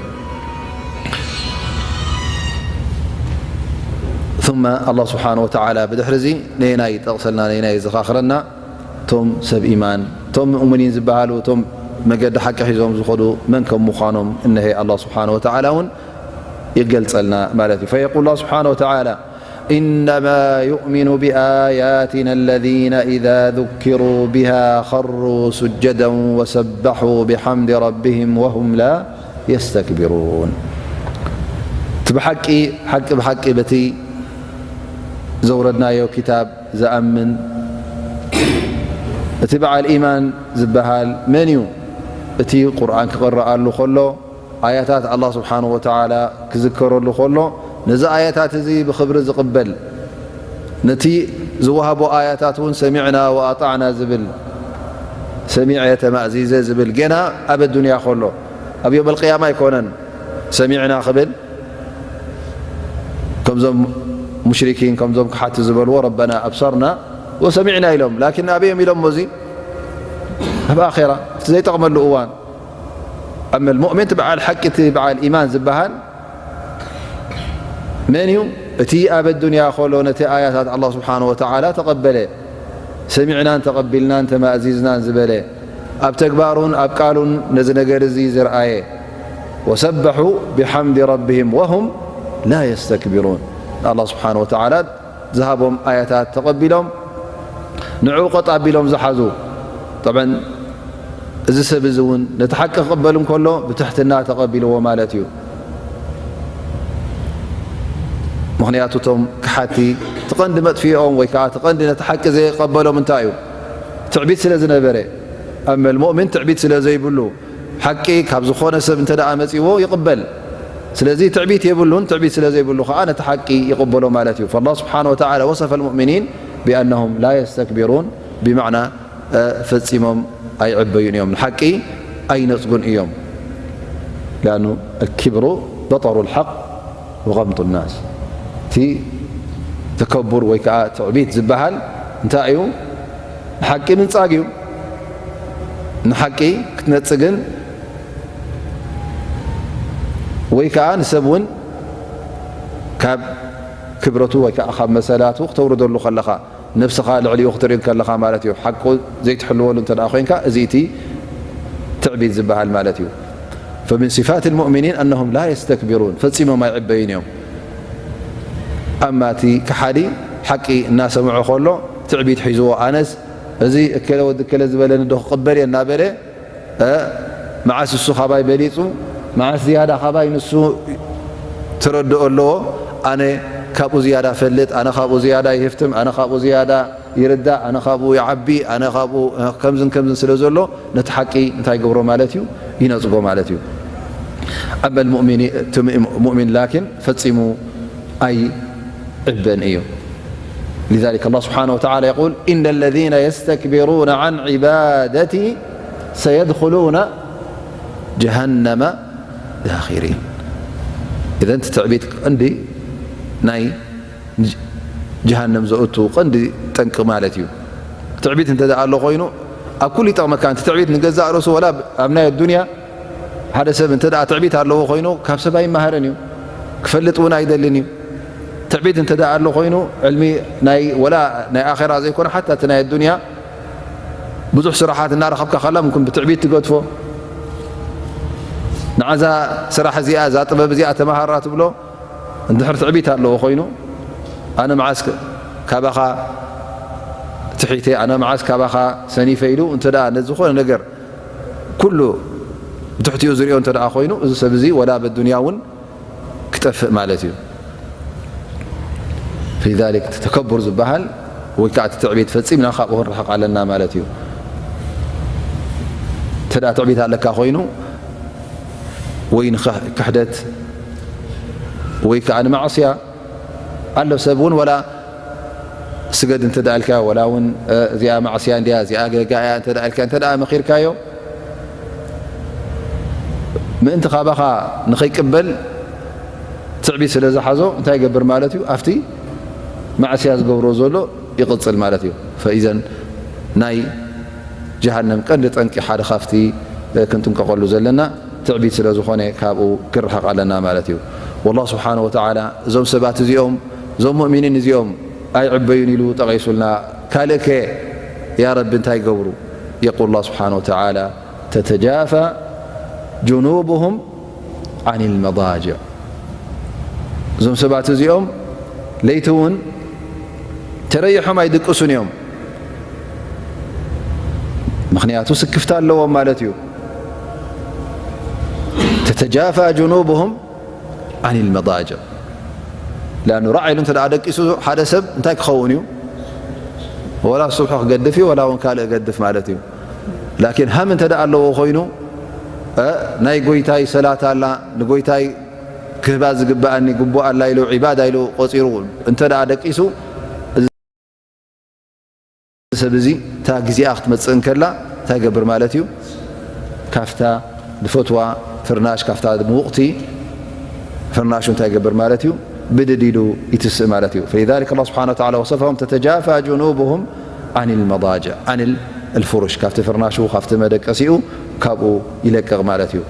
ثم ኣላህ ስብሓነ ወተዓላ ብድሕሪ እዚ ነየናይ ይጠቕሰልና፣ ነየናይ የዘኻኽረና? እቶም ሰብ ኢማን፣ እቶም ሙእሚኒን ዝበሃሉ፣ እቶም መገዲ ሓቂ ሒዞም ዝኸዱ መን ከም ምዃኖም እነሀ ኣላህ ስብሓነ ወተዓላ እውን ይገልጸልና ማለት እዩ። فيقول الله سبحانه وتعالى إنما يؤمن بآياتنا الذين إذا ذكروا بها خروا سجدا وسبحوا بحمد ربهم وهم لا يستكبرون እቲ ብሓቂ ሓቂ ብሓቂ በቲ ዘውረድናዮ ክታብ ዝኣምን እቲ በዓል ኢማን ዝበሃል መን እዩ? እቲ ቁርኣን ክቕረኣሉ ከሎ ኣያታት ኣላህ ስብሓነሁ ወተዓላ ክዝከረሉ ከሎ ነዚ ኣያታት እዚ ብኽብሪ ዝቕበል፣ ነቲ ዝወሃቦ ኣያታት እውን ሰሚዕና ወኣጣዕና ዝብል፣ ሰሚዐ ተማእዚዘ ዝብል ገና ኣብ ኣዱንያ ከሎ፣ ኣብ ዮም ኣልቅያማ ኣይኮነን ሰሚዕና ክብል። ከምዞም ሙሽሪኪን ከምዞም ክሓቲ ዝበልዎ ረበና ኣብሰርና ወሰሚዕና ኢሎም። ላኪን ኣበይ እዮም ኢሎሞ እዚ? ኣብ ኣኼራ እቲ ዘይጠቕመሉ እዋን። ኣመል ሙእሚን እቲ በዓል ሓቂ እቲ በዓል ኢማን ዝበሃል መን እዩ? እቲ ኣብ ኣዱንያ ከሎ ነቲ ኣያታት ኣላህ ስብሓነሁ ወተዓላ ተቐበለ፣ ሰሚዕናን ተቐቢልናን ተማእዚዝናን ዝበለ፣ ኣብ ተግባሩን ኣብ ቃሉን ነዚ ነገር እዚ ዝረኣየ። ወሰበሑ ብሓምዲ ረቢሂም ወሁም ላ የስተክቢሩን። ኣላህ ስብሓነሁ ወተዓላ ዝሃቦም ኣያታት ተቐቢሎም ንዕኡ ቀጥ ኣቢሎም ዝሓዙ። ጠብዐን እዚ ሰብ እዚ እውን ነቲ ሓቂ ክቕበል እንከሎ ብትሕትና ተቐቢልዎ ማለት እዩ። ምኽንያቱ እቶም ክሓቲ እቲ ቀንዲ መጥፊኦም ወይ ከዓ እቲ ቀንዲ ነቲ ሓቂ ዘይቀበሎም እንታይ እዩ? ትዕቢት ስለ ዝነበረ። ኣመል ሙእሚን ትዕቢት ስለ ዘይብሉ ሓቂ ካብ ዝኾነ ሰብ እንተ ደኣ መጺዎ ይቕበል። ስለዚ ትዕቢት የብሉን፣ ትዕቢት ስለ ዘይብሉ ከዓ ነቲ ሓቂ ይቕበሎ ማለት እዩ። فالله سبحانه وتعالى وصف المؤمنين بأنهم لا يستكبرون بمعنى ፈጺሞም ኣይዕበዩን እዮም፣ ንሓቂ ኣይነጽጉን እዮም። لأنه الكبر بطر الحق وغمط الناس። እቲ ተከቡር ወይ ከዓ ትዕቢት ዝበሃል እንታይ እዩ? ንሓቂ ምንጻግ እዩ። ንሓቂ ክትነጽግን ወይ ከዓ ንሰብ እውን ካብ ክብረቱ ወይ ከዓ ካብ መሰላቱ ክተውርደሉ ከለኻ፣ ነብስኻ ልዕሊኡ ክትርኢ ከለኻ ማለት እዩ። ሓቁ ዘይትሕልወሉ እንተ ደኣ ኮይንካ፣ እዚ እቲ ትዕቢት ዝበሃል ማለት እዩ። فمن صفات المؤمنين أنهم لا يستكبرون፣ ፈጺሞም ኣይዕበዩን እዮም። ኣማ እቲ ከሓዲ ሓቂ እናሰምዖ ከሎ ትዕቢት ሒዝዎ፣ ኣነስ እዚ እከለ ወዲ እከለ ዝበለኒ ዶ ክቕበል እየ እናበለ እ፣ መዓስ እሱ ካባይ በሊጹ፣ መዓስ ዝያዳ ካባይ ንሱ ተረድኦ ኣለዎ፣ ኣነ ካብኡ ዝያዳ ፈልጥ፣ ኣነ ካብኡ ዝያዳ ይህፍትም፣ ኣነ ካብኡ ዝያዳ ይርዳእ፣ ኣነ ካብኡ ይዓቢ፣ ኣነ ካብኡ ከምዝን ከምዝን ስለ ዘሎ፣ ነቲ ሓቂ እንታይ ይገብሮ ማለት እዩ? ይነጽጎ ማለት እዩ። ኣመል ሙእሚን፣ እቲ ሙእሚን ላኪን ፈጺሙ ኣይዕበን እዩ። لذلك الله سبحانه وتعالى يقول: إن الذين يستكبرون عن عبادتي سيدخلون جهنم داخرين. إذن እቲ ትዕቢት ቀንዲ ናይ ጀሃነም ዘእቱ ቀንዲ ጠንቂ ማለት እዩ። ትዕቢት እንተ ደኣ ኣሎ ኮይኑ ኣብ ኩሉ ይጠቕመካ። እቲ ትዕቢት ንገዛእ ርእሱ ወላ ኣብ ናይ ኣዱንያ ሓደ ሰብ እንተ ደኣ ትዕቢት ኣለዎ ኮይኑ ካብ ሰብ ኣይመሃርን እዩ፣ ክፈልጥ እውን ኣይደልን እዩ። ትዕቢት እንተ ደኣ ኣሎ ኮይኑ ዕልሚ ናይ ወላ ናይ ኣኼራ ዘይኮነ ሓታ እቲ ናይ ኣዱንያ ብዙሕ ስራሓት እናረኸብካ ከላ ምምክን ብትዕቢት ትገድፎ። ንዓዛ ስራሕ እዚኣ እዛ ጥበብ እዚኣ ተመሃራ ትብሎ እንድሕር ትዕቢት ኣለዎ ኮይኑ ኣነ መዓስ ካባኻ ትሒተ ኣነ መዓስ ካባኻ ሰኒፈ ኢሉ እንተ ደኣ ነዚ ዝኾነ ነገር ኩሉ ብትሕቲኡ ዝሪኦ እንተ ደኣ ኮይኑ እዚ ሰብ እዚ ወላ በዱንያ እውን ክጠፍእ ማለት እዩ። فلذلك እቲ ተከቡር ዝበሃል ወይ ከዓ እቲ ትዕቢት ፈጺምና ካብኡ ክንርሕቕ ኣለና ማለት እዩ። እንተ ደኣ ትዕቢት ኣለካ ኮይኑ ወይ ንክሕደት ወይ ከዓ ንማዕስያ ኣሎ ሰብ እውን ወላ ስገድ እንተ ደኣ ኢልካዮ ወላ እውን እዚኣ ማዕስያ እንድያ እዚኣ ገጋ እያ እንተ ደኣ ኢልካ እንተ ደኣ መኺርካዮ ምእንቲ ካባኻ ንኸይቅበል ትዕቢት ስለ ዝሓዞ እንታይ ይገብር ማለት እዩ? ኣብቲ ማዕስያ ዝገብሮ ዘሎ ይቕጽል ማለት እዩ። ፈኢዘን ናይ ጀሃነም ቀንዲ ጠንቂ ሓደ ካብቲ ክንጥንቀቐሉ ዘለና ትዕቢት ስለ ዝኾነ ካብኡ ክርሕቕ ኣለና ማለት እዩ። ወላህ ስብሓነ ወተዓላ እዞም ሰባት እዚኦም እዞም ሙእሚኒን እዚኦም ኣይዕበዩን ኢሉ ጠቒሱልና። ካልእከ ያ ረቢ እንታይ ይገብሩ? የቁል ላህ ስብሓነ ወተዓላ ተተጃፋ ጅኑብሁም ዓን ልመዳጅዕ። እዞም ሰባት እዚኦም ለይቲ እውን ተረይሖም ኣይድቅሱን እዮም። ምኽንያቱ ስክፍታ ኣለዎም ማለት እዩ። ተተጃፋ ጅኑብሁም ዓን ልመዳጅዕ። ላኑ ራዕ ኢሉ እንተ ደኣ ደቂሱ ሓደ ሰብ እንታይ ክኸውን እዩ? ወላ ሱብሒ ክገድፍ እዩ፣ ወላ እውን ካልእ ገድፍ ማለት እዩ። ላኪን ሃም እንተ ደኣ ኣለዎ ኮይኑ፣ እ፣ ናይ ጎይታይ ሰላት ኣላ፣ ንጎይታይ ክህባ ዝግብኣኒ ግቡእ ኣላ ኢሉ ዒባዳ ኢሉ ቆጺሩ እንተ ደኣ ደቂሱ፣ እዚ ሰብ እዚ እታ ግዜኣ ክትመጽእ እንከላ እንታይ ይገብር ማለት እዩ? ካፍታ ዝፈትዋ ፍርናሽ፣ ካፍታ ምውቕቲ ፍርናሹ እንታይ ይገብር ማለት እዩ? ብድድ ኢሉ ይትስእ ማለት እዩ። فلذلك الله سبحانه وتعالى وصفهم تتجافى جنوبهم عن المضاجع، عن الفرش، ካብቲ ፍርናሹ፣ ካብቲ መደቀሲኡ ካብኡ ይለቅቕ ማለት እዩ።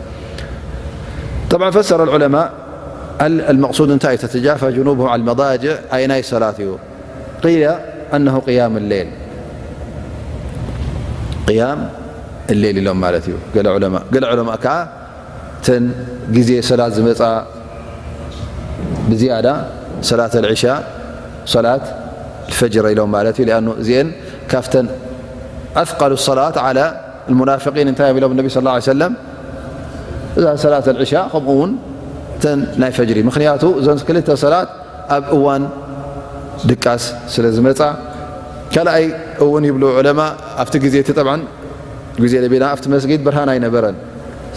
طبعا فسر العلماء ال-، المقصود እንታይ እዩ? تتجافى جنوبهم عن المضاجع ኣየናይ ሰላት እዩ? قيل أنه قيام الليل، ቅያም ሌል ኢሎም ማለት እዩ ገለ ዑለማ። ገለ ዑለማ ከኣ እተን ግዜ ሰላት ዝመጻ ብዝያዳ ሰላት ኣልዕሻ፣ ሰላት ኣልፈጅር ኢሎም ማለት እዩ። ሊኣኑ እዚአን ካብተን ኣስቀሉ ሰላት ዓላ ልሙናፊቂን እንታይ እዮም ኢሎም ነቢ ስለ ላ ሰለም? እዛ ሰላት ኣልዕሻ ከምኡ እውን እተን ናይ ፈጅሪ። ምኽንያቱ እዘን ክልተ ሰላት ኣብ እዋን ድቃስ ስለ ዝመጻ። ካልኣይ እውን ይብሉ ዑለማ ኣብቲ ግዜ እቲ ጠብዓን ግዜ ነቢና ኣብቲ መስጊድ ብርሃን ኣይነበረን።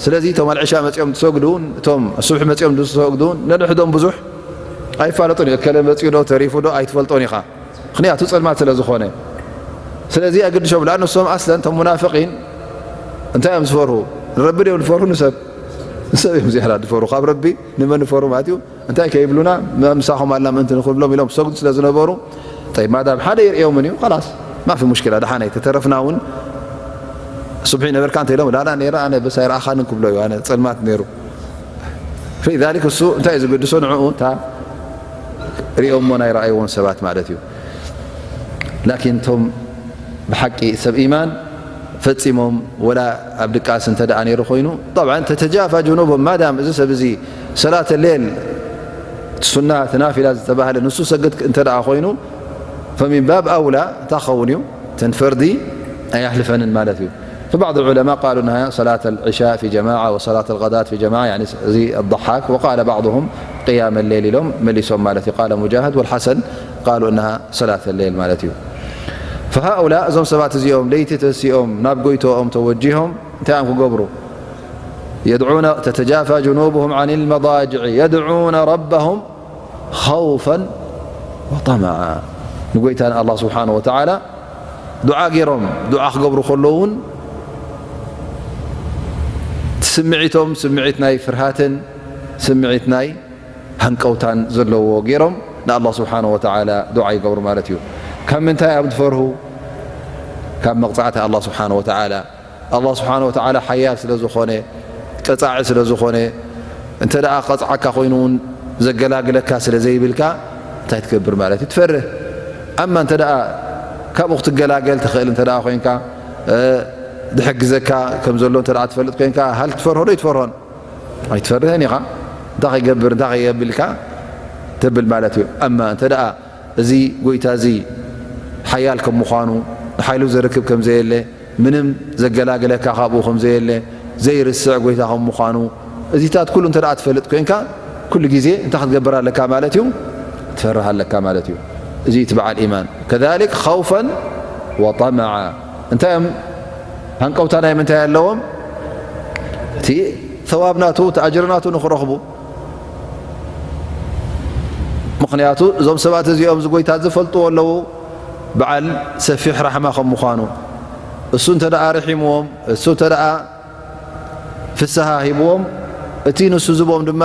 ስለዚ እቶም ኣልዕሻ መጺኦም ዝሰግዱ እቶም ሱብሒ መጺኦም ዝሰግዱ ነንሕዶም ብዙሕ ኣይፋለጡን እዩ። እከለ መጺኡ ዶ ተሪፉ ዶ ኣይትፈልጦን ኢኻ፣ ምኽንያቱ ጸልማት ስለ ዝኾነ። ስለዚ ኣገድሾም ላ ንሶም ኣስለን እቶም ሙናፍቂን እንታይ እዮም ዝፈርሁ? ንረቢ ድዮም ዝፈርሁ ንሰብ? ንሰብ እዮም ዝያዳ ዝፈርሁ ካብ ረቢ። ንመን ይፈርሁ ማለት እዩ? እንታይ ከይብሉና ምሳኹም ኣላ ምእንቲ ንኽብሎም ኢሎም ሰጉድ ስለ ዝነበሩ። ጠይብ ማዳም ሓደ ይርእዮምን እዩ ኸላስ ማፊ ሙሽኪላ ደሓነይ ተተረፍና እውን ሱብሒ ነበርካ እንተ ኢሎም ላላ ነይረ ኣነ በስ ኣይረኣኻንን ክብሎ እዩ ኣነ ጸልማት ነይሩ። فلذلك እሱ እንታይ እዩ ዝግድሶ ንዕኡ እታ ርእዮሞ ናይ ረኣይዎም ሰባት ማለት እዩ። ላኪን እቶም ብሓቂ ሰብ ኢማን ፈጺሞም ወላ ኣብ ድቃስ እንተ ደኣ ነይሩ ኮይኑ طبعا تتجافى جنوبهم ማዳም እዚ ሰብ እዚ ሰላት ሌል ሱና እቲ ናፊላ ዝተባህለ ንሱ ሰግድ እንተ ደኣ ኮይኑ فمن باب أولى እንታይ ክኸውን እዩ እተን ፈርዲ ኣየሕልፈንን ማለት እዩ። فبعض العلماء قالوا أنها صلاة العشاء في جماعة وصلاة الغداة في جماعة يعني እዚ الضحاك وقال بعضهم ቅያመ ሌል ኢሎም መሊሶም ማለት እዩ። ቃለ ሙጃህድ ወልሓሰን ቃሉ እነሃ ሰላተ ሌል ማለት እዩ። ፈሃኡላ፣ እዞም ሰባት እዚኦም ለይቲ ተሲኦም ናብ ጎይቶኦም ተወጂሆም እንታይ እዮም ክገብሩ? የድዑነ ተተጃፋ ጅኑብሁም ዓን ልመዳጅዕ የድዑነ ረበሁም ኸውፈን ወጠመዓ። ንጎይታ ንኣላህ ስብሓነ ወተዓላ ዱዓ ገይሮም፣ ዱዓ ክገብሩ ከለዉ እውን ስምዒቶም ስምዒት ናይ ፍርሃትን ስምዒት ናይ ሃንቀውታን ዘለዎ ገይሮም ንኣላህ ስብሓነ ወተዓላ ዱዓ ይገብሩ ማለት እዩ። ካብ ምንታይ እዮም ዝፈርሁ? ካብ መቕጻዕቲ ኣላህ ስብሓነ ወተዓላ። ኣላህ ስብሓነ ወተዓላ ሓያል ስለ ዝኾነ፣ ቀጻዒ ስለ ዝኾነ፣ እንተ ደኣ ቀጽዓካ ኮይኑ እውን ዘገላግለካ ስለ ዘይብልካ እንታይ ትገብር ማለት እዩ? ትፈርህ። ኣማ እንተ ደኣ ካብኡ ክትገላገል ትኽእል እንተ ደኣ ኮይንካ፣ እ፣ ዝሕግዘካ ከም ዘሎ እንተ ደኣ ትፈልጥ ኮይንካ፣ ሃል ትፈርሆ ዶ ይትፈርሆን? ኣይትፈርህን ኢኻ። እንታይ ከይገብር፣ እንታይ ከየብልካ ተብል ማለት እዩ። ኣማ እንተ ደኣ እዚ ጎይታ እዚ ሓያል ከም ምዃኑ፣ ንሓይሉ ዘርክብ ከም ዘየለ፣ ምንም ዘገላግለካ ካብኡ ከም ዘየለ፣ ዘይርስዕ ጎይታ ከም ምዃኑ፣ እዚታት ኩሉ እንተ ደኣ ትፈልጥ ኮይንካ፣ ኩሉ ግዜ እንታይ ክትገብር ኣለካ ማለት እዩ? ትፈርህ ኣለካ ማለት እዩ። እዚ እቲ በዓል ኢማን። ከዛሊክ ኸውፈን ወጠመዓ። እንታይ እዮም ሃንቀውታ ናይ ምንታይ ኣለዎም? እቲ ተዋብ ናቱ፣ እቲ ኣጅሪ ናቱ ንኽረኽቡ። ምኽንያቱ እዞም ሰባት እዚኦም እዚ ጎይታ ዝፈልጥዎ ኣለዉ፣ በዓል ሰፊሕ ራሕማ ከም ምዃኑ። እሱ እንተ ደኣ ርሒምዎም፣ እሱ እንተ ደኣ ፍስሃ ሂብዎም፣ እቲ ንሱ ዝቦም ድማ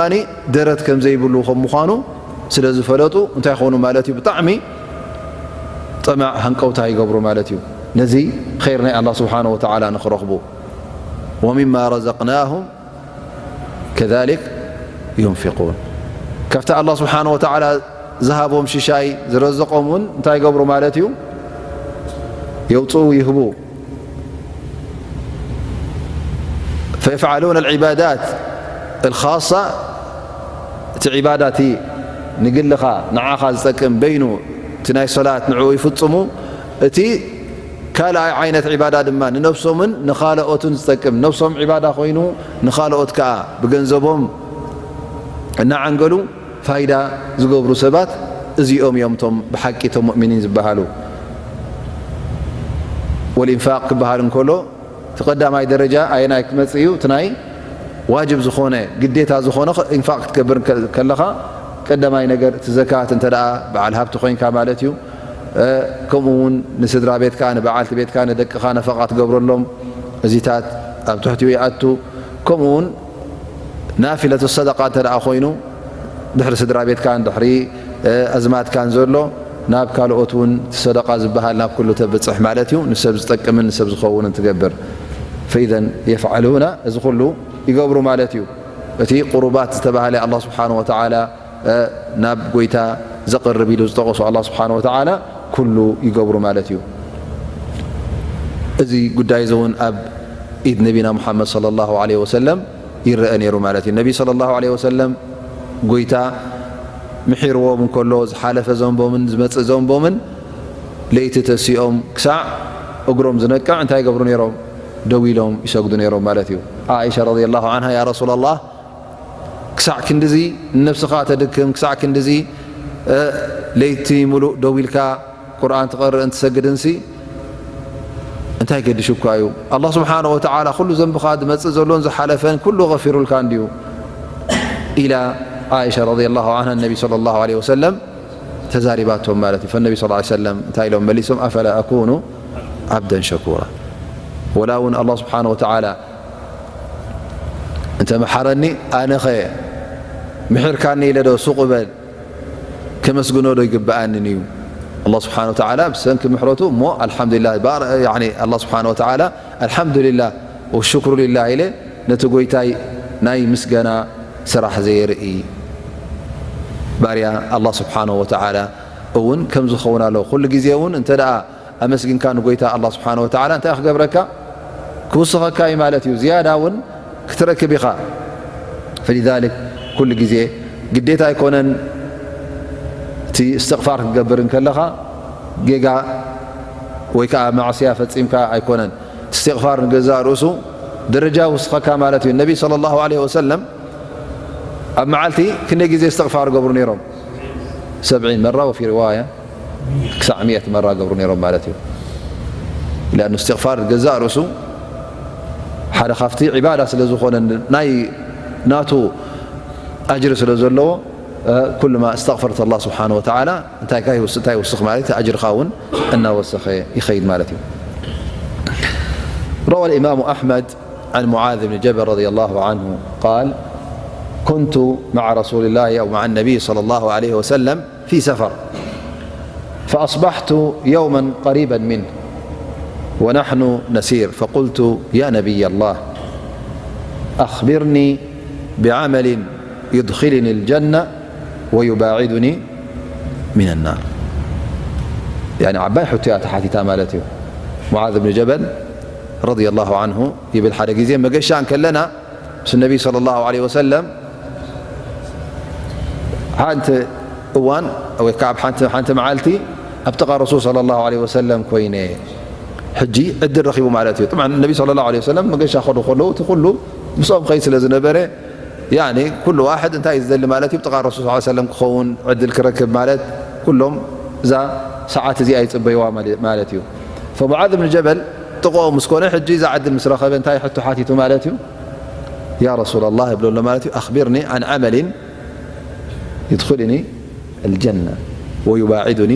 ደረት ከም ዘይብሉ ከም ምዃኑ ስለ ዝፈለጡ እንታይ ይኾኑ ማለት እዩ? ብጣዕሚ ጠማዕ ሃንቀውታ ይገብሩ ማለት እዩ። ነዚ ኸይር ናይ ኣላህ ስብሓነ ወተዓላ ንኽረኽቡ። ወሚማ ረዘቅናሁም ከዛሊክ ዩንፊቁን። ካብቲ ኣላህ ስብሓነ ወተዓላ ዝሃቦም ሽሻይ ዝረዘቆም እውን እንታይ ይገብሩ ማለት እዩ? የውፅኡ፣ ይህቡ። ፈየፍዓሉነ ልዒባዳት ልኻሳ፣ እቲ ዒባዳ እቲ ንግልኻ ንዓኻ ዝጠቅም በይኑ እቲ ናይ ሰላት ንዕኡ ይፍጽሙ። እቲ ካልኣይ ዓይነት ዒባዳ ድማ ንነብሶምን ንኻልኦትን ዝጠቅም፣ ነብሶም ዒባዳ ኮይኑ ንኻልኦት ከኣ ብገንዘቦም እናዓንገሉ ፋይዳ ዝገብሩ ሰባት እዚኦም እዮም እቶም ብሓቂ እቶም ሙእሚኒን ዝበሃሉ። ወልኢንፋቅ ክበሃል እንከሎ እቲ ቀዳማይ ደረጃ ኣየናይ ክመጽእ እዩ? እቲ ናይ ዋጅብ ዝኾነ ግዴታ ዝኾነ ኢንፋቅ ክትገብር ከለኻ ቀዳማይ ነገር እቲ ዘካት እንተ ደኣ በዓል ሃብቲ ኮይንካ ማለት እዩ። ከምኡ እውን ንስድራ ቤትካ፣ ንበዓልቲ ቤትካ፣ ንደቅኻ ነፈቓ ትገብረሎም እዚታት ኣብ ትሕቲኡ ይኣቱ። ከምኡ እውን ናፊለቱ ሰደቃ እንተ ደኣ ኮይኑ ድሕሪ ስድራ ቤትካን ድሕሪ ኣዝማድካን ዘሎ ናብ ካልኦት እውን እቲ ሰደቃ ዝበሃል ናብ ኩሉ ተብጽሕ ማለት እዩ። ንሰብ ዝጠቅምን ንሰብ ዝኸውንን ትገብር። ፈኢዘን የፍዓሉና፣ እዚ ኩሉ ይገብሩ ማለት እዩ። እቲ ቁሩባት ዝተባህለ ኣላህ ስብሓነ ወተዓላ ናብ ጎይታ ዘቕርብ ኢሉ ዝጠቐሱ ኣላህ ስብሓነ ወተዓላ ኩሉ ይገብሩ ማለት እዩ። እዚ ጉዳይ እዚ እውን ኣብ ኢድ ነቢና ሙሓመድ ሰለላሁ ዐለይሂ ወሰለም ይረአ ነይሩ ማለት እዩ። ነቢ ሰለላሁ ዐለይሂ ወሰለም ጎይታ ምሒርዎም እንከሎ ዝሓለፈ ዘንቦምን ዝመጽእ ዘንቦምን ለይቲ ተሲኦም ክሳዕ እግሮም ዝነቅዕ እንታይ ይገብሩ ነይሮም? ደው ኢሎም ይሰግዱ ነይሮም ማለት እዩ። ዓኢሻ ረዲየላሁ ዐንሃ ያ ረሱላላህ ክሳዕ ክንድዚ ንነብስኻ ተድክም፣ ክሳዕ ክንድዚ ለይቲ ሙሉእ ደው ኢልካ ቁርኣን ትቐርእን ትሰግድንሲ እንታይ ገድሹካ እዩ? ኣላህ ስብሓነ ወተዓላ ኩሉ ዘንብኻ ዝመጽእ ዘሎን ዝሓለፈን ኩሉ ገፊሩልካ እንድዩ ኢላ ዓኢሻ ረዲየላሁ ዐንሃ ነቢ ሰለላሁ ዐለይሂ ወሰለም ተዛሪባቶም ማለት እዩ። ፈነቢ ሰለላሁ ዐለይሂ ወሰለም እንታይ ኢሎም መሊሶም? ኣፈላ ኣኩኑ ዓብደን ሸኩራ። ወላ እውን ኣላህ ስብሓነ ወተዓላ እንተ መሓረኒ ኣነኸ ምሒርካኒ ኢለ ዶ ሱቕ እበል? ከመስግኖ ዶ ይግብኣንን እዩ? ኣላህ ስብሓነ ወተዓላ ብሰንኪ ምሕረቱ እሞ ኣልሓምዱሊላህ ባር-፣ ያኒ ኣላህ ስብሓነ ወተዓላ ኣልሓምዱሊላህ ወሽክሩ ሊላህ ኢለ ነቲ ጎይታይ ናይ ምስገና ስራሕ ዘየርኢ ባርያ ኣላህ ስብሓነ ወተዓላ እውን ከም ዝኸውን ኣለዎ። ኩሉ ግዜ እውን እንተ ደኣ ኣመስጊንካ ንጎይታ ኣላህ ስብሓነ ወተዓላ እንታይ ክገብረካ? ክውስኸካ እዩ ማለት እዩ። ዝያዳ እውን ክትረክብ ኢኻ። ፈሊዛሊክ ኩሉ ግዜ ግዴታ ኣይኮነን እቲ እስትቕፋር ክትገብር እንከለኻ ጌጋ ወይ ከዓ ማዕስያ ፈጺምካ ኣይኮነን። እቲ እስትቕፋር ንገዛእ ርእሱ ደረጃ ይውስኸካ ማለት እዩ። ነቢ ሰለላሁ ዐለይሂ ወሰለም ኣብ መዓልቲ ክንደይ ግዜ እስትቕፋር ገብሩ ነይሮም? ሰብዒን መራ፣ ወፊ ሪዋያ ክሳዕ ሚእቲ መራ ገብሩ ነይሮም ማለት እዩ። ለኣኑ እስትቕፋር ገዛእ ርእሱ ሓደ ካብቲ ዒባዳ ስለ ዝኾነ፣ ናይ ናቱ ኣጅሪ ስለ ዘለዎ፣ ኩሉማ እስተቕፈርት ኣላህ ስብሓነ ወተዓላ እንታይ ይውስኽ ማለት ኣጅርኻ እውን እናወሰኸ ይኸይድ ማለት እዩ። روى الإمام أحمد عن معاذ بن جبل رضي الله عنه قال: كنت مع رسول الله أو مع النبي صلى الله عليه وسلم في سفر، فأصبحت يوما قريبا منه ونحن نسير، فقلت: يا نبي الله، أخبرني بعمل يدخلني الجنة ويباعدني من النار. يعني ዓባይ ሕቶ እያ ተሓቲታ ማለት እዩ። ሙዓዝ ብን ጀበል ረዲየላሁ ዐንሁ ይብል፣ ሓደ ግዜ መገሻ እንከለና ምስ ነቢ ሰለላሁ ዐለይሂ ወሰለም ሓንቲ እዋን ወይ ከዓ ኣብ ሓንቲ፣ ሓንቲ መዓልቲ ኣብ ጥቓ ረሱል ሰለላሁ ዐለይሂ ወሰለም ኮይነ፣ ሕጂ ዕድል ረኺቡ ማለት እዩ። ጥብዓን ነቢ ሰለላሁ ዐለይሂ ወሰለም መገሻ ከዱ ከለዉ እቲ ኩሉ ምስኦም ኸይድ ስለ ዝነበረ፣ ያኒ ኩሉ ዋሕድ እንታይ እዩ ዝደሊ ማለት እዩ? ጥቓ ረሱል ሰለላሁ ዐለይሂ ወሰለም ክኸውን ዕድል ክረክብ ማለት፣ ኩሎም እዛ ሰዓት እዚኣ ይጽበይዋ ማለ-፣ ማለት እዩ። ፈሙዓዝ ብን ጀበል ጥቕኦም ምስ ኮነ፣ ሕጂ እዛ ዕድል ምስ ረኸበ እንታይ ሕቶ ሓቲቱ ማለት እዩ? ያ ረሱለላህ ይብሎ ኣሎ ማለት እዩ፣ ኣኽቢርኒ ዓን ዓመሊን ዩድኽልኒ ኣልጀና ወዩባዒዱኒ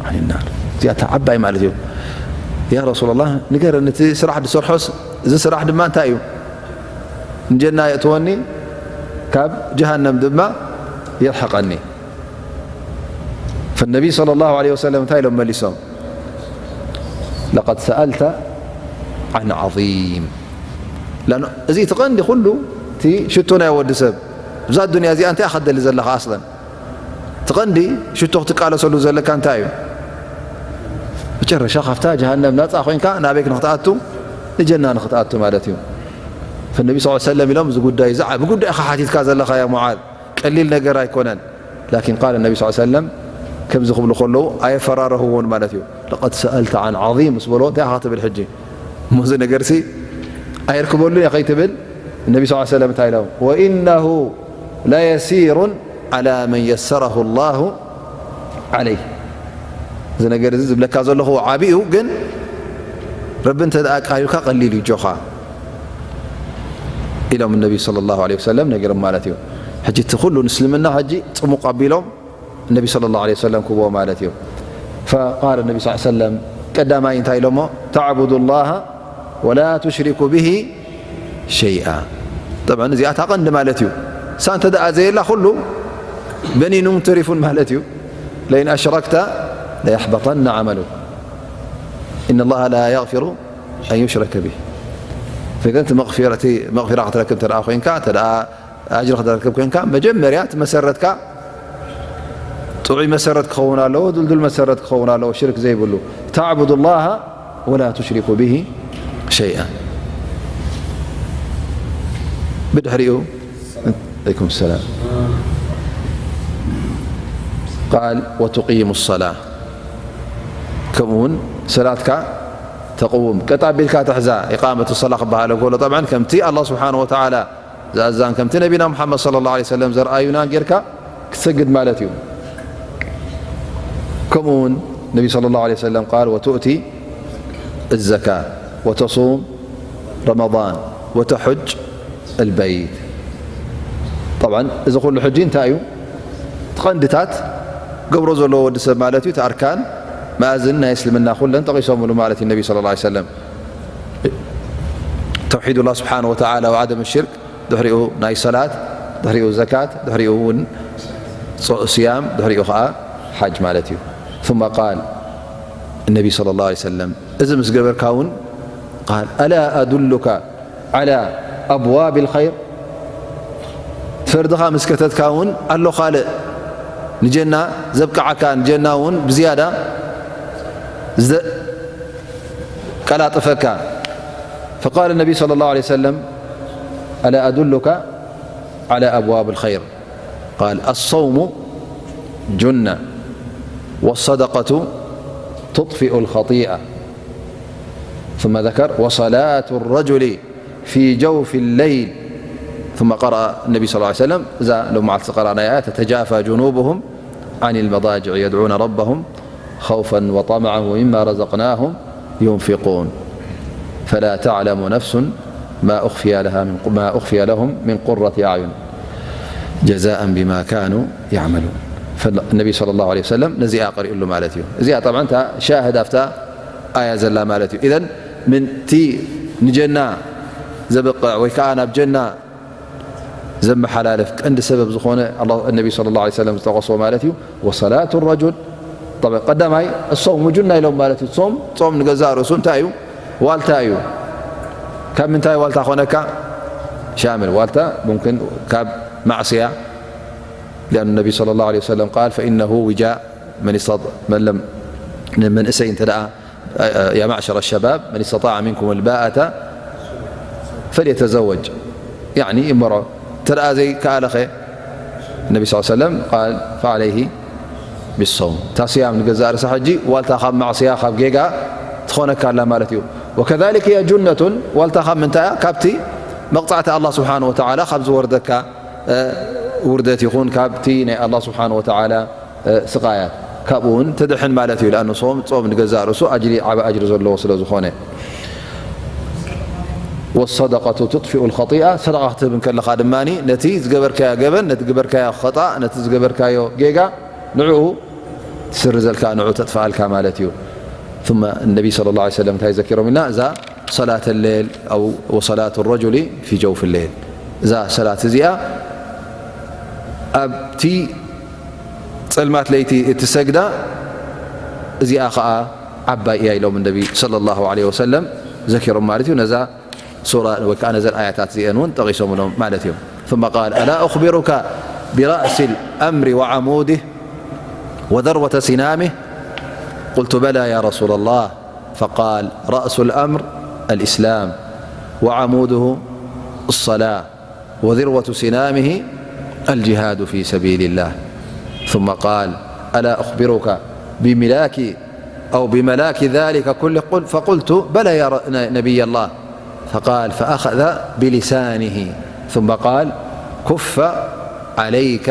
ዓን ናር። እዚኣታ ዓባይ ማለት እዩ። ያ ረሱለላህ፣ ንገረኒ፣ እቲ ስራሕ ዝሰርሖስ፣ እዚ ስራሕ ድማ እንታይ እዩ? ንጀና የእትወኒ፣ ካብ ጀሃነም ድማ የርሕቐኒ። ፈነቢ ሰለላሁ ዐለይሂ ወሰለም እንታይ ኢሎም መሊሶም? ለቀድ ሰኣልተ ዓን ዐዚም። ለኣኑ እዚ እቲ ቀንዲ ኩሉ እቲ ሽቶ ናይ ወዲ ሰብ፣ እዛ ዱንያ እዚኣ እንታይ ኢኻ ትደሊ ዘለኻ ኣስለን? እቲ ቀንዲ ሽቶ ክትቃለሰሉ ዘለካ እንታይ እዩ? መጨረሻ ካብታ ጀሃነም ናጻ ኮይንካ ናበይ ንክትኣቱ? ንጀና ንክትኣቱ ማለት እዩ። ፈነቢ ሰለላሁ ዐለይሂ ወሰለም ኢሎም፣ እዚ ጉዳይ፣ እዚ ዓቢ ጉዳይ ኢኻ ሓቲትካ ዘለኻ ያ ሙዓዝ፣ ቀሊል ነገር ኣይኮነን። ላኪን ቃለ ነቢ ሰለላሁ ዐለይሂ ወሰለም ከምዚ ክብሉ ከለዉ ኣየፈራረህዎን ማለት እዩ። ለቀድ ሰኣልተ ዓን ዐዚም ምስ በሎ እንታይ ኢኻ ትብል ሕጂ? እሞ እዚ ነገርሲ ኣየርክበሉን እየ ከይትብል፣ ነቢ ሰለላሁ ዐለይሂ ወሰለም እንታይ ኢሎም? ወኢነሁ ለየሲሩን ዐላ መን የሰረሁ ላሁ ዐለይህ። እዚ ነገር እዚ ዝብለካ ዘለኹ ዓብዩ፣ ግን ረቢ እንተ ደኣ ቃሪብካ ቀሊል እዩ፣ ጆኻ ኢሎም ነቢ ሰለላሁ ዐለይሂ ወሰለም ነጊሮም ማለት እዩ። ሕጂ እቲ ኩሉ ንእስልምና ሕጂ ጽሙቕ ኣቢሎም ነቢ ሰለላሁ ዐለይሂ ወሰለም ክብዎ ማለት እዩ። ፈቃለ ነቢ ሰለላሁ ዐለይሂ ወሰለም ቀዳማይ እንታይ ኢሎሞ? ተዕቡዱ ላሃ ወላ ቱሽሪኩ ብሂ ሸይኣ። ጠብዓን እዚኣ እታ ቀንዲ ማለት እዩ። እሳ እንተ ደኣ ዘየላ ኩሉ በኒኑን ተሪፉን ማለት እዩ። ለኢን ኣሽረክተ ለየሕበጠነ ዓመሉክ። ኢነ ላሃ ላ የግፊሩ ኣን ዩሽረከ ቢህ። ፈኢዘን እቲ መቕፊራ፣ እቲ መቕፊራ ክትረክብ እንተ ደኣ ኮይንካ፣ እንተ ደኣ ኣጅሪ ክትረክብ ኮይንካ፣ መጀመርያ እቲ መሰረትካ ጥዑይ መሰረት ክኸውን ኣለዎ፣ ድልዱል መሰረት ክኸውን ኣለዎ፣ ሽርክ ዘይብሉ። ተዕቡዱ ላሃ ወላ ቱሽሪኩ ብሂ ሸይኣ። ብድሕሪኡ፣ ዓለይኩም ሰላም። ቃል ወቱቂሙ ሰላ፣ ከምኡ እውን ሰላትካ ተቕውም፣ ቀጥ ኣቢልካ ትሕዛ። ኢቃመቱ ሰላ ክበሃል ከሎ፣ ጠብዓን ከምቲ ኣላህ ስብሓነ ወተዓላ ዝኣዛን ከምቲ ነቢና ሙሓመድ ሰለላሁ ዐለይሂ ወሰለም ዘርኣዩና ጌርካ ክትሰግድ ማለት እዩ። ከምኡ እውን ነቢ ሰለላሁ ዐለይሂ ወሰለም ቃል ወቱእቲ ዘካ ወተሱም ረመዳን ወተሑጅ ኣልበይት። ጠብዓን እዚ ኩሉ ሕጂ እንታይ እዩ? እቲ ቀንድታት ገብሮ ዘለዎ ወዲ ሰብ ማለት እዩ። እቲ ኣርካን መኣዝን ናይ እስልምና ኩለን ጠቒሶምሉ ማለት እዩ ነቢ ሰለላሁ ዐለይሂ ወሰለም። ተውሒዱላህ ስብሓነ ወተዓላ ወዓደም ሽርክ፣ ድሕሪኡ ናይ ሰላት፣ ድሕሪኡ ዘካት፣ ድሕሪኡ እውን ጾ-፣ ስያም፣ ድሕሪኡ ኸዓ ሓጅ ማለት እዩ። ثم قال النبي صلى الله عليه وسلم، እዚ ምስ ገበርካ እውን ቃል፣ ألا أدلك على أبواب الخير؟ ፈርድኻ ምስ ከተትካ እውን ኣሎ ካልእ ንጀና ዘብቅዓካ፣ ንጀና እውን ብዝያዳ ዘ-፣ ቀላጥፈካ። فقال النبي صلى الله عليه وسلم، ألا أدلك على أبواب الخير؟ قال، الصوم جنة، والصدقة تطفئ الخطيئة. ثم ذكر، وصلاة الرجل في جوف الليل ثم قرأ النبي صلى الله عليه وسلم እዛ ሎም መዓልቲ ዝቀራእናያ ኣያ፣ تتجافى جنوبهم عن المضاجع يدعون ربهم خوفا وطمعا ومما رزقناهم ينفقون فلا تعلم نفس ما أخفي لها من ما أخفي لهم من قرة أعين جزاء بما كانوا يعملون. النبي صلى الله عليه وسلم ነዚኣ ቀሪኡሉ ማለት እዩ። እዚኣ طبعا እታ ሻህድ ኣብታ ኣያ ዘላ ማለት እዩ። إذن ምንቲ ንጀና ዘብቕዕ ወይ ከዓ ናብ ጀና ዘመሓላልፍ ቀንዲ ሰበብ ዝኾነ ነቢ صلى الله عليه وسلم ዝጠቐስዎ ማለት እዩ። وصلاة الرجل طبعا ቀዳማይ الصوم ጁና ኢሎም ማለት እዩ። ጾም ጾም ንገዛእ ርእሱ እንታይ እዩ? ዋልታ እዩ። ካብ ምንታይ ዋልታ ኮነካ? ሻምል ዋልታ ممكن ካብ ማዕስያ لأن النبي صلى الله عليه وسلم قال فإنه وجاء من استطاع من لم ንመንእሰይ እንተ ደኣ يا معشر الشباب من استطاع منكم الباءة فليتزوج يعني ይመርዖ። እንተ ደኣ ዘይከኣለኸ ነቢ صلى الله عليه وسلم قال فعليه بالصوم እታ ስያም ንገዛእ ርእሳ ሕጂ ዋልታ ካብ ማዕስያ ካብ ጌጋ ትኾነካ ኣላ ማለት እዩ። وكذلك هي جنة ዋልታ ካብ ምንታይ እያ? ካብቲ መቕጻዕቲ ኣላህ ስብሓን ወተዓላ ካብ ዝወርደካ ውርደት ይኹን ካብቲ ናይ ኣላህ ስብሓን ወተዓላ ስቓያት ካብኡ እውን ትድሕን ማለት እዩ። لأن ጾም ጾም ንገዛእ ርእሱ ኣጅሪ ዓቢ ኣጅሪ ዘለዎ ስለ ዝኾነ። والصدقة تطفئ الخطيئة ሰደቃ ክትህብ እንከለኻ ድማ ነቲ ዝገበርካዮ ገበን ነቲ ዝገበርካዮ ኸጣእ ነቲ ዝገበርካዮ ጌጋ ንዕኡ ትስርዘልካ ንዕኡ ተጥፍኣልካ ማለት እዩ። ثم النبي صلى الله عليه وسلم እንታይ ዘኪሮም ኢልና እዛ صلاة الليل أو وصلاة الرجل في جوف الليل እዛ ሰላት እዚኣ ኣብቲ ጸልማት ለይቲ እትሰግዳ እዚኣ ኸኣ ዓባይ እያ ኢሎም ነቢ صلى الله عليه وسلم ዘኪሮም ማለት እዩ። ነዛ ሱራ ወይ ከዓ ነዘን ኣያታት እዚአን እውን ጠቒሶምሎም ማለት እዮም። ثم قال ألا أخبرك برأس الأمر وعموده وذروة سنامه قلت بلى يا رسول الله فقال رأس الأمر الإسلام وعموده الصلاة وذروة سنامه الجهاد في سبيل الله ثم قال ألا أخبرك بملاك أو بملاك ذلك كله قل فقلت بلى يا نبي الله فقال فأخذ بلسانه ثم قال كف عليك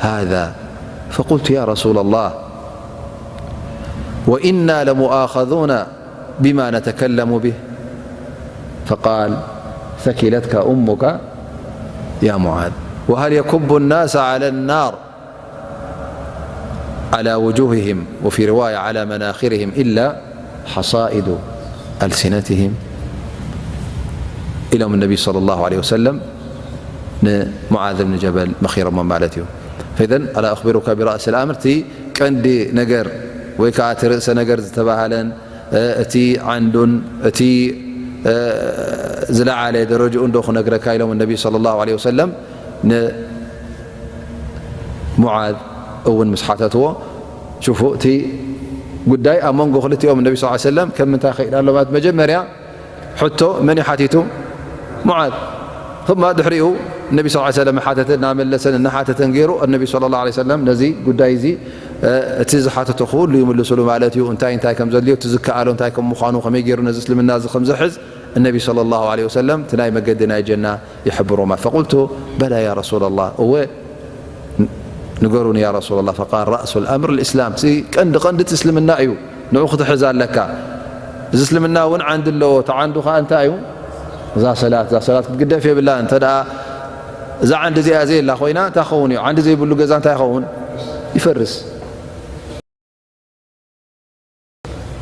هذا فقلت يا رسول الله وإنا لمؤاخذون بما نتكلم به فقال ثكلتك أمك يا معاذ وهل يكب الناس على النار على وجوههم وفي رواية على مناخرهم إلا حصائد ألسنتهم إلى النبي صلى الله عليه وسلم ንሙዓዝ ብን ጀበል መኺሮሞ ማለት እዩ። فإذا ألا أخبرك برأس الأمر እቲ ቀንዲ ነገር ወይ ከዓ እቲ ርእሰ ነገር ዝተባህለን እቲ ዓንዱን እቲ ዝለዓለ ደረጅኡ እንዶ ክነግረካ ኢሎም ነቢ صلى الله عليه وسلم ንሙዓዝ እውን ምስ ሓተትዎ ሽፉ እቲ ጉዳይ ኣብ መንጎ ክልቲኦም ነቢ صلى الله عليه وسلم ከም ምንታይ ከይድ ኣሎ ማለት መጀመርያ ሕቶ መን እዩ ሓቲቱ? ሙዓዝ። ثم ድሕሪኡ ነቢ صلى الله عليه وسلم ሓተተ እናመለሰን እናሓተተን ገይሩ ነቢ صلى الله عليه وسلم ነዚ ጉዳይ እዚ እቲ ዝሓተቶ ኩሉ ይምልስሉ ማለት እዩ። እንታይ እንታይ ከም ዘድልዮ እቲ ዝከኣሎ እንታይ ከም ምዃኑ ከመይ ገይሩ ነዚ እስልምና እዚ ከም ዝሕዝ ነቢ صلى الله عليه وسلم እቲ ናይ መገዲ ናይ ጀና ይሕብሮ ማለት فقلت بلى يا رسول الله እወ ንገሩኒ يا رسول الله فقال رأس الأمر الإسلام እቲ ቀንዲ ቀንዲ እቲ እስልምና እዩ ንዑ ክትሕዝ ኣለካ። እዚ እስልምና እውን ዓንዲ ኣለዎ። እቲ ዓንዱ ከዓ እንታይ እዩ? እዛ ሰላት እዛ ሰላት ክትግደፍ የብላን። እንተ ደኣ እዛ ዓንዲ እዚኣ ዘየላ ኮይና እንታይ ክኸውን እዩ? ዓንዲ ዘይብሉ ገዛ እንታይ ይኸውን? ይፈርስ።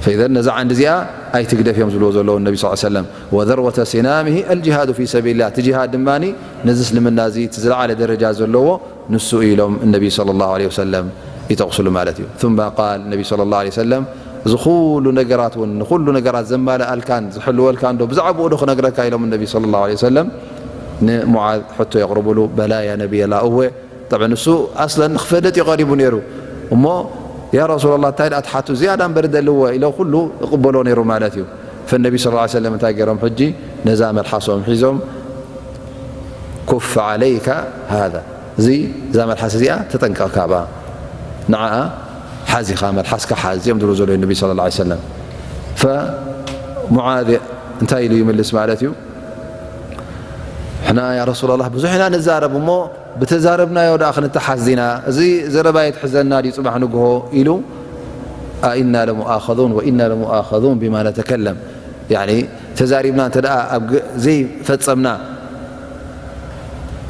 فإذا ነዛ ዓንዲ እዚኣ ኣይትግደፍ እዮም ዝብልዎ ዘለዉ ነቢ صلى الله عليه وسلم وذروة سنامه الجهاد في سبيل الله እቲ ጅሃድ ድማ ነዚ እስልምና እዚ እቲ ዝለዓለ ደረጃ ዘለዎ ንሱ እዩ ኢሎም ነቢ صلى الله عليه وسلم ይጠቕስሉ ማለት እዩ። ثم قال ነቢ صلى الله عليه وسلم እዚ ኩሉ ነገራት እውን ንኩሉ ነገራት ዘማልኣልካን ዝሕልወልካን ዶ ብዛዕባኡ ዶ ክነግረካ ኢሎም ነቢ صلى الله عليه وسلم ንሙዓዝ ሕቶ የቕርብሉ በላ ያ ነቢየላ እወ طبعا ንሱ ኣስለን ክፈልጥ እዩ ቀሪቡ ነይሩ እሞ ያ ረሱላላህ እንታይ ደኣ ትሓቱ ዝያዳ እምበር ደልዎ ኢሎ ኩሉ እቕበሎ ነይሩ ማለት እዩ። ፈነቢ صلى الله عليه وسلم እንታይ ገይሮም ሕጂ ነዛ መልሓሶም ሒዞም ኩፍ ዓለይካ ሃዛ እዚ እዛ መልሓስ እዚኣ ተጠንቀቕ ካብኣ ንዓኣ ሓዚኻ መልሓስካ ሓዝ እዮም ዝብሉ ዘሎ ነቢ صلى الله عليه وسلم فمعاذ እንታይ ኢሉ ይምልስ ማለት እዩ ና ያ ረሱላላህ፣ ብዙሕ ኢና ንዛረብ እሞ ብተዛረብናዮ ደኣ ክንተሓዝ ዲና? እዚ ዘረባ የትሕዘና ድዩ ጽባሕ ንግሆ? ኢሉ ኣኢና ለሙኣኸዙን ወኢና ለሙኣኸዙን ቢማ ነተከለም። ያኒ ተዛሪብና እንተ ደኣ ኣብ ግ- ዘይፈጸምና፣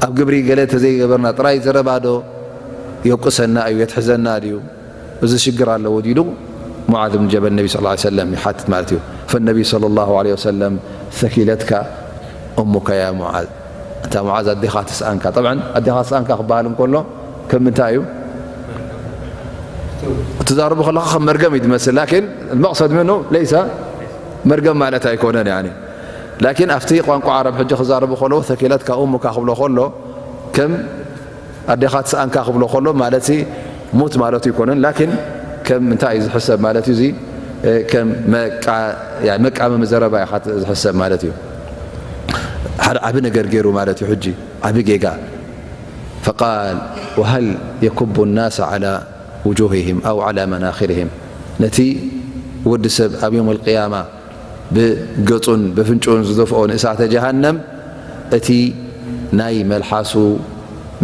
ኣብ ግብሪ ገለ እንተዘይገበርና ጥራይ ዘረባ ዶ የውቅሰና እዩ፣ የትሕዘና ድዩ? እዚ ሽግር ኣለዎ ድዩ ኢሉ ሙዓዝ ብን ጀበል ነቢ ሰለላሁ ዐለይሂ ወሰለም ይሓትት ማለት እዩ። ፈነቢ ሰለላሁ ዐለይሂ ወሰለም፣ "ሰኪለትካ እሙካ ያ ሙዓዝ"፣ እታ ሙዓዝ ኣዴኻ ትስኣንካ። ጠብዓን ኣዴኻ ትስኣንካ ክበሃል እንከሎ ከም ምንታይ እዩ? ትዛረቡ ከለኻ ከም መርገም እዩ ዝመስል፣ ላኪን መቕሰድ ምኑ ለይሰ መርገም ማለት ኣይኮነን። ያኒ ላኪን ኣብቲ ቋንቋ ዓረብ ሕጂ ክዛረቡ ከለዉ ሰኪለትካ እሙካ ክብሎ ከሎ ከም ኣዴኻ ትስኣንካ ክብሎ ከሎ ማለት ሙት ማለቱ ኣይኮነን፣ ላኪን ከም እንታይ እዩ ዝሕሰብ ማለት እዩ? እዚ ከም መቃ- ያ- መቃመሚ ዘረባ ኢኻ ዝሕሰብ ማለት እዩ። ሓደ ዓቢ ነገር ገይሩ ማለት እዩ። ሕጂ ዓቢ ጌጋ። ፈቃል ወሀል የኩቡ ናሰ ዓላ ውጁሂሂም ኣው ዓላ መናኽርሂም፣ ነቲ ወዲ ሰብ ኣብ ዮም ኣልቅያማ ብገጹን ብፍንጭኡን ዝደፍኦ ንእሳተ ጀሃነም፣ እቲ ናይ መልሓሱ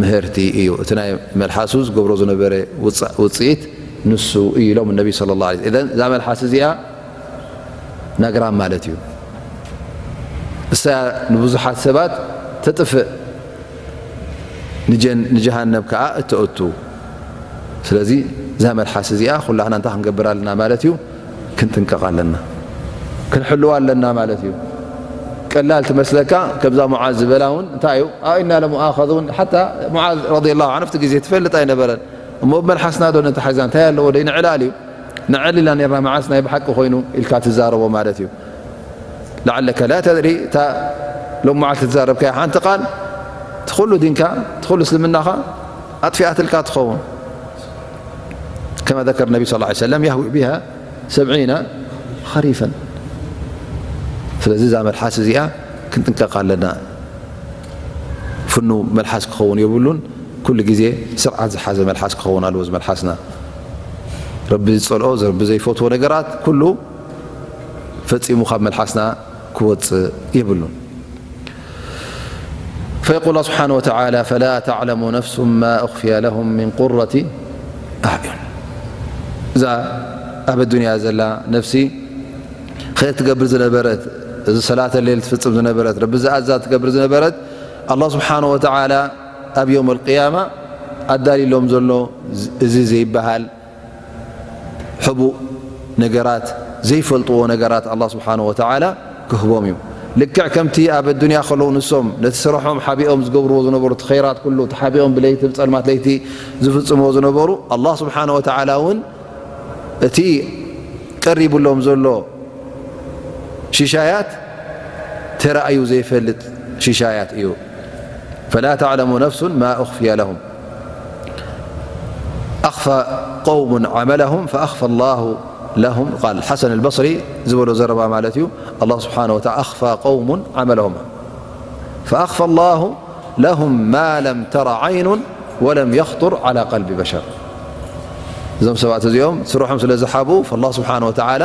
ምህርቲ እዩ። እቲ ናይ መልሓሱ ዝገብሮ ዝነበረ ውጽ- ውጽኢት ንሱ እዩ ኢሎም ነቢ ሰለላሁ ዐለይሂ ወሰለም። እዘን እዛ መልሓስ እዚኣ ናግራም ማለት እዩ። እሳ ንብዙሓት ሰባት ተጥፍእ፣ ንጀን- ንጀሃነም ከኣ እተእቱ። ስለዚ እዛ መልሓስ እዚኣ ኩላህና እንታይ ክንገብር ኣለና ማለት እዩ? ክንጥንቀቕ ኣለና፣ ክንሕልዋ ኣለና ማለት እዩ። ቀላል ትመስለካ፣ ከምዛ ሙዓዝ ዝበላ እውን እንታይ እዩ? ኣኢና ለሙኣኸዙን። ሓታ ሙዓዝ ረዲየላሁ ዐንሁ ኣብቲ ግዜ ትፈልጥ ኣይነበረን። እሞ ብመልሓስና ዶ ነተሓዛ እንታይ ኣለዎ? ደይ ንዕላል እዩ። ንዕልላ ነርና መዓስ ናይ ብሓቂ ኮይኑ ኢልካ ትዛረቦ ማለት እዩ። ለዓለከ ላ ተድሪ፣ እታ ሎም መዓልቲ ትዛረብካያ ሓንቲ ቃል ትኹሉ ዲንካ ትኹሉ እስልምናኻ ኣጥፊኣትልካ ትኸውን። ከማ ዘከር ነቢ ስ ሰለም ያህዊ ቢሃ ሰብዒና ኸሪፈን። ስለዚ እዛ መልሓስ እዚኣ ክንጥንቀቕ ኣለና። ፍኑ መልሓስ ክኸውን የብሉን። ኩሉ ግዜ ስርዓት ዝሓዘ መልሓስ ክኸውን ኣለዎ። እዚ መልሓስና ረቢ ዝጸልኦ፣ ረቢ ዘይፈትዎ ነገራት ኩሉ ፈጺሙ ካብ መልሓስና ክወጽእ የብሉን። فيقول الله سبحانه وتعالى: فلا تعلم نفس ما أخفي لهم من قرة أعين. እዛ ኣብ ኣዱንያ ዘላ ነፍሲ ኸይር ትገብር ዝነበረት፣ እዚ ሰላተ ሌል ትፍጽም ዝነበረት፣ ረቢ ዝኣዛ ትገብር ዝነበረት፣ ኣላህ ስብሓነ ወተዓላ ኣብ የውመል ቅያማ ኣዳልዩሎም ዘሎ እዚ ዘይበሃል ሕቡእ ነገራት፣ ዘይፈልጥዎ ነገራት ኣላህ ስብሓነ ወተዓላ ክህቦም እዩ። ልክዕ ከምቲ ኣብ ኣዱንያ ከለዉ ንሶም ነቲ ስርሖም ሓቢኦም ዝገብርዎ ዝነበሩ፣ እቲ ኸይራት ኩሉ ተሓቢኦም ብለይቲ ብጸልማት ለይቲ ዝፍጽምዎ ዝነበሩ፣ ኣላህ ስብሓነ ወተዓላ እውን እቲ ቀሪቡሎም ዘሎ ሽሻያት ተራእዩ ዘይፈልጥ ሽሻያት እዩ። فلا تعلم نفس ما أخفي لهم أخفى قوم عملهم فأخفى الله لهم قال الحسن البصري ዝበሎ ዘረባ ማለት እዩ። ኣላህ ስብሓነ ወተዓላ أخفى قوم عملهم فأخفى الله لهم ما لم تر عين ولم يخطر على قلب بشر። እዞም ሰባት እዚኦም ስርሖም ስለ ዝሓቡ፣ ፈላህ ስብሓነ ወተዓላ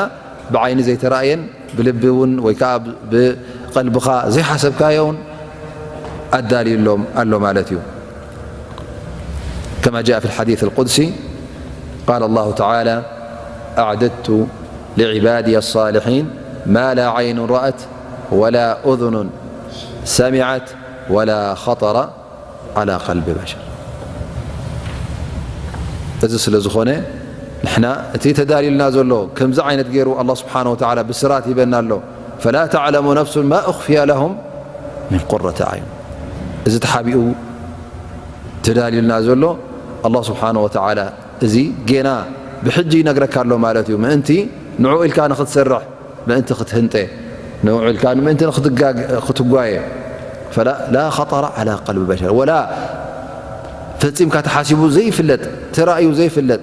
ብዓይኒ ዘይተራእየን ብልቢ እውን ወይ ከዓ ብቐልብኻ ዘይሓሰብካዮን ኣዳልዩሎም ኣሎ ማለት እዩ። كما جاء في الحديث القدسي قال الله تعالى: أعددت لعبادي الصالحين ما لا عين رأت ولا أذن سمعت ولا خطر على قلب بشر. እዚ ስለ ዝኾነ ንሕና እቲ ተዳልዩልና ዘሎ ከምዚ ዓይነት ገይሩ ኣላህ ስብሓነ ወተዓላ ብስራት ሂበና ኣሎ። فلا تعلم نفس ما أخفي لهم من قرة أعين። እዚ ተሓቢኡ ተዳልዩልና ዘሎ ኣላህ ስብሓነ ወተዓላ እዚ ጌና ብሕጂ ይነግረካ ኣሎ ማለት እዩ። ምእንቲ ንዑ ኢልካ ንኽትሰርሕ፣ ምእንቲ ክትህንጠ፣ ንዑ ኢልካ ምእንቲ ንኽትጋግ- ክትጓየ። فلا لا خطر على قلب بشر ولا ፈጺምካ ተሓሲቡ ዘይፍለጥ፣ ተራእዩ ዘይፍለጥ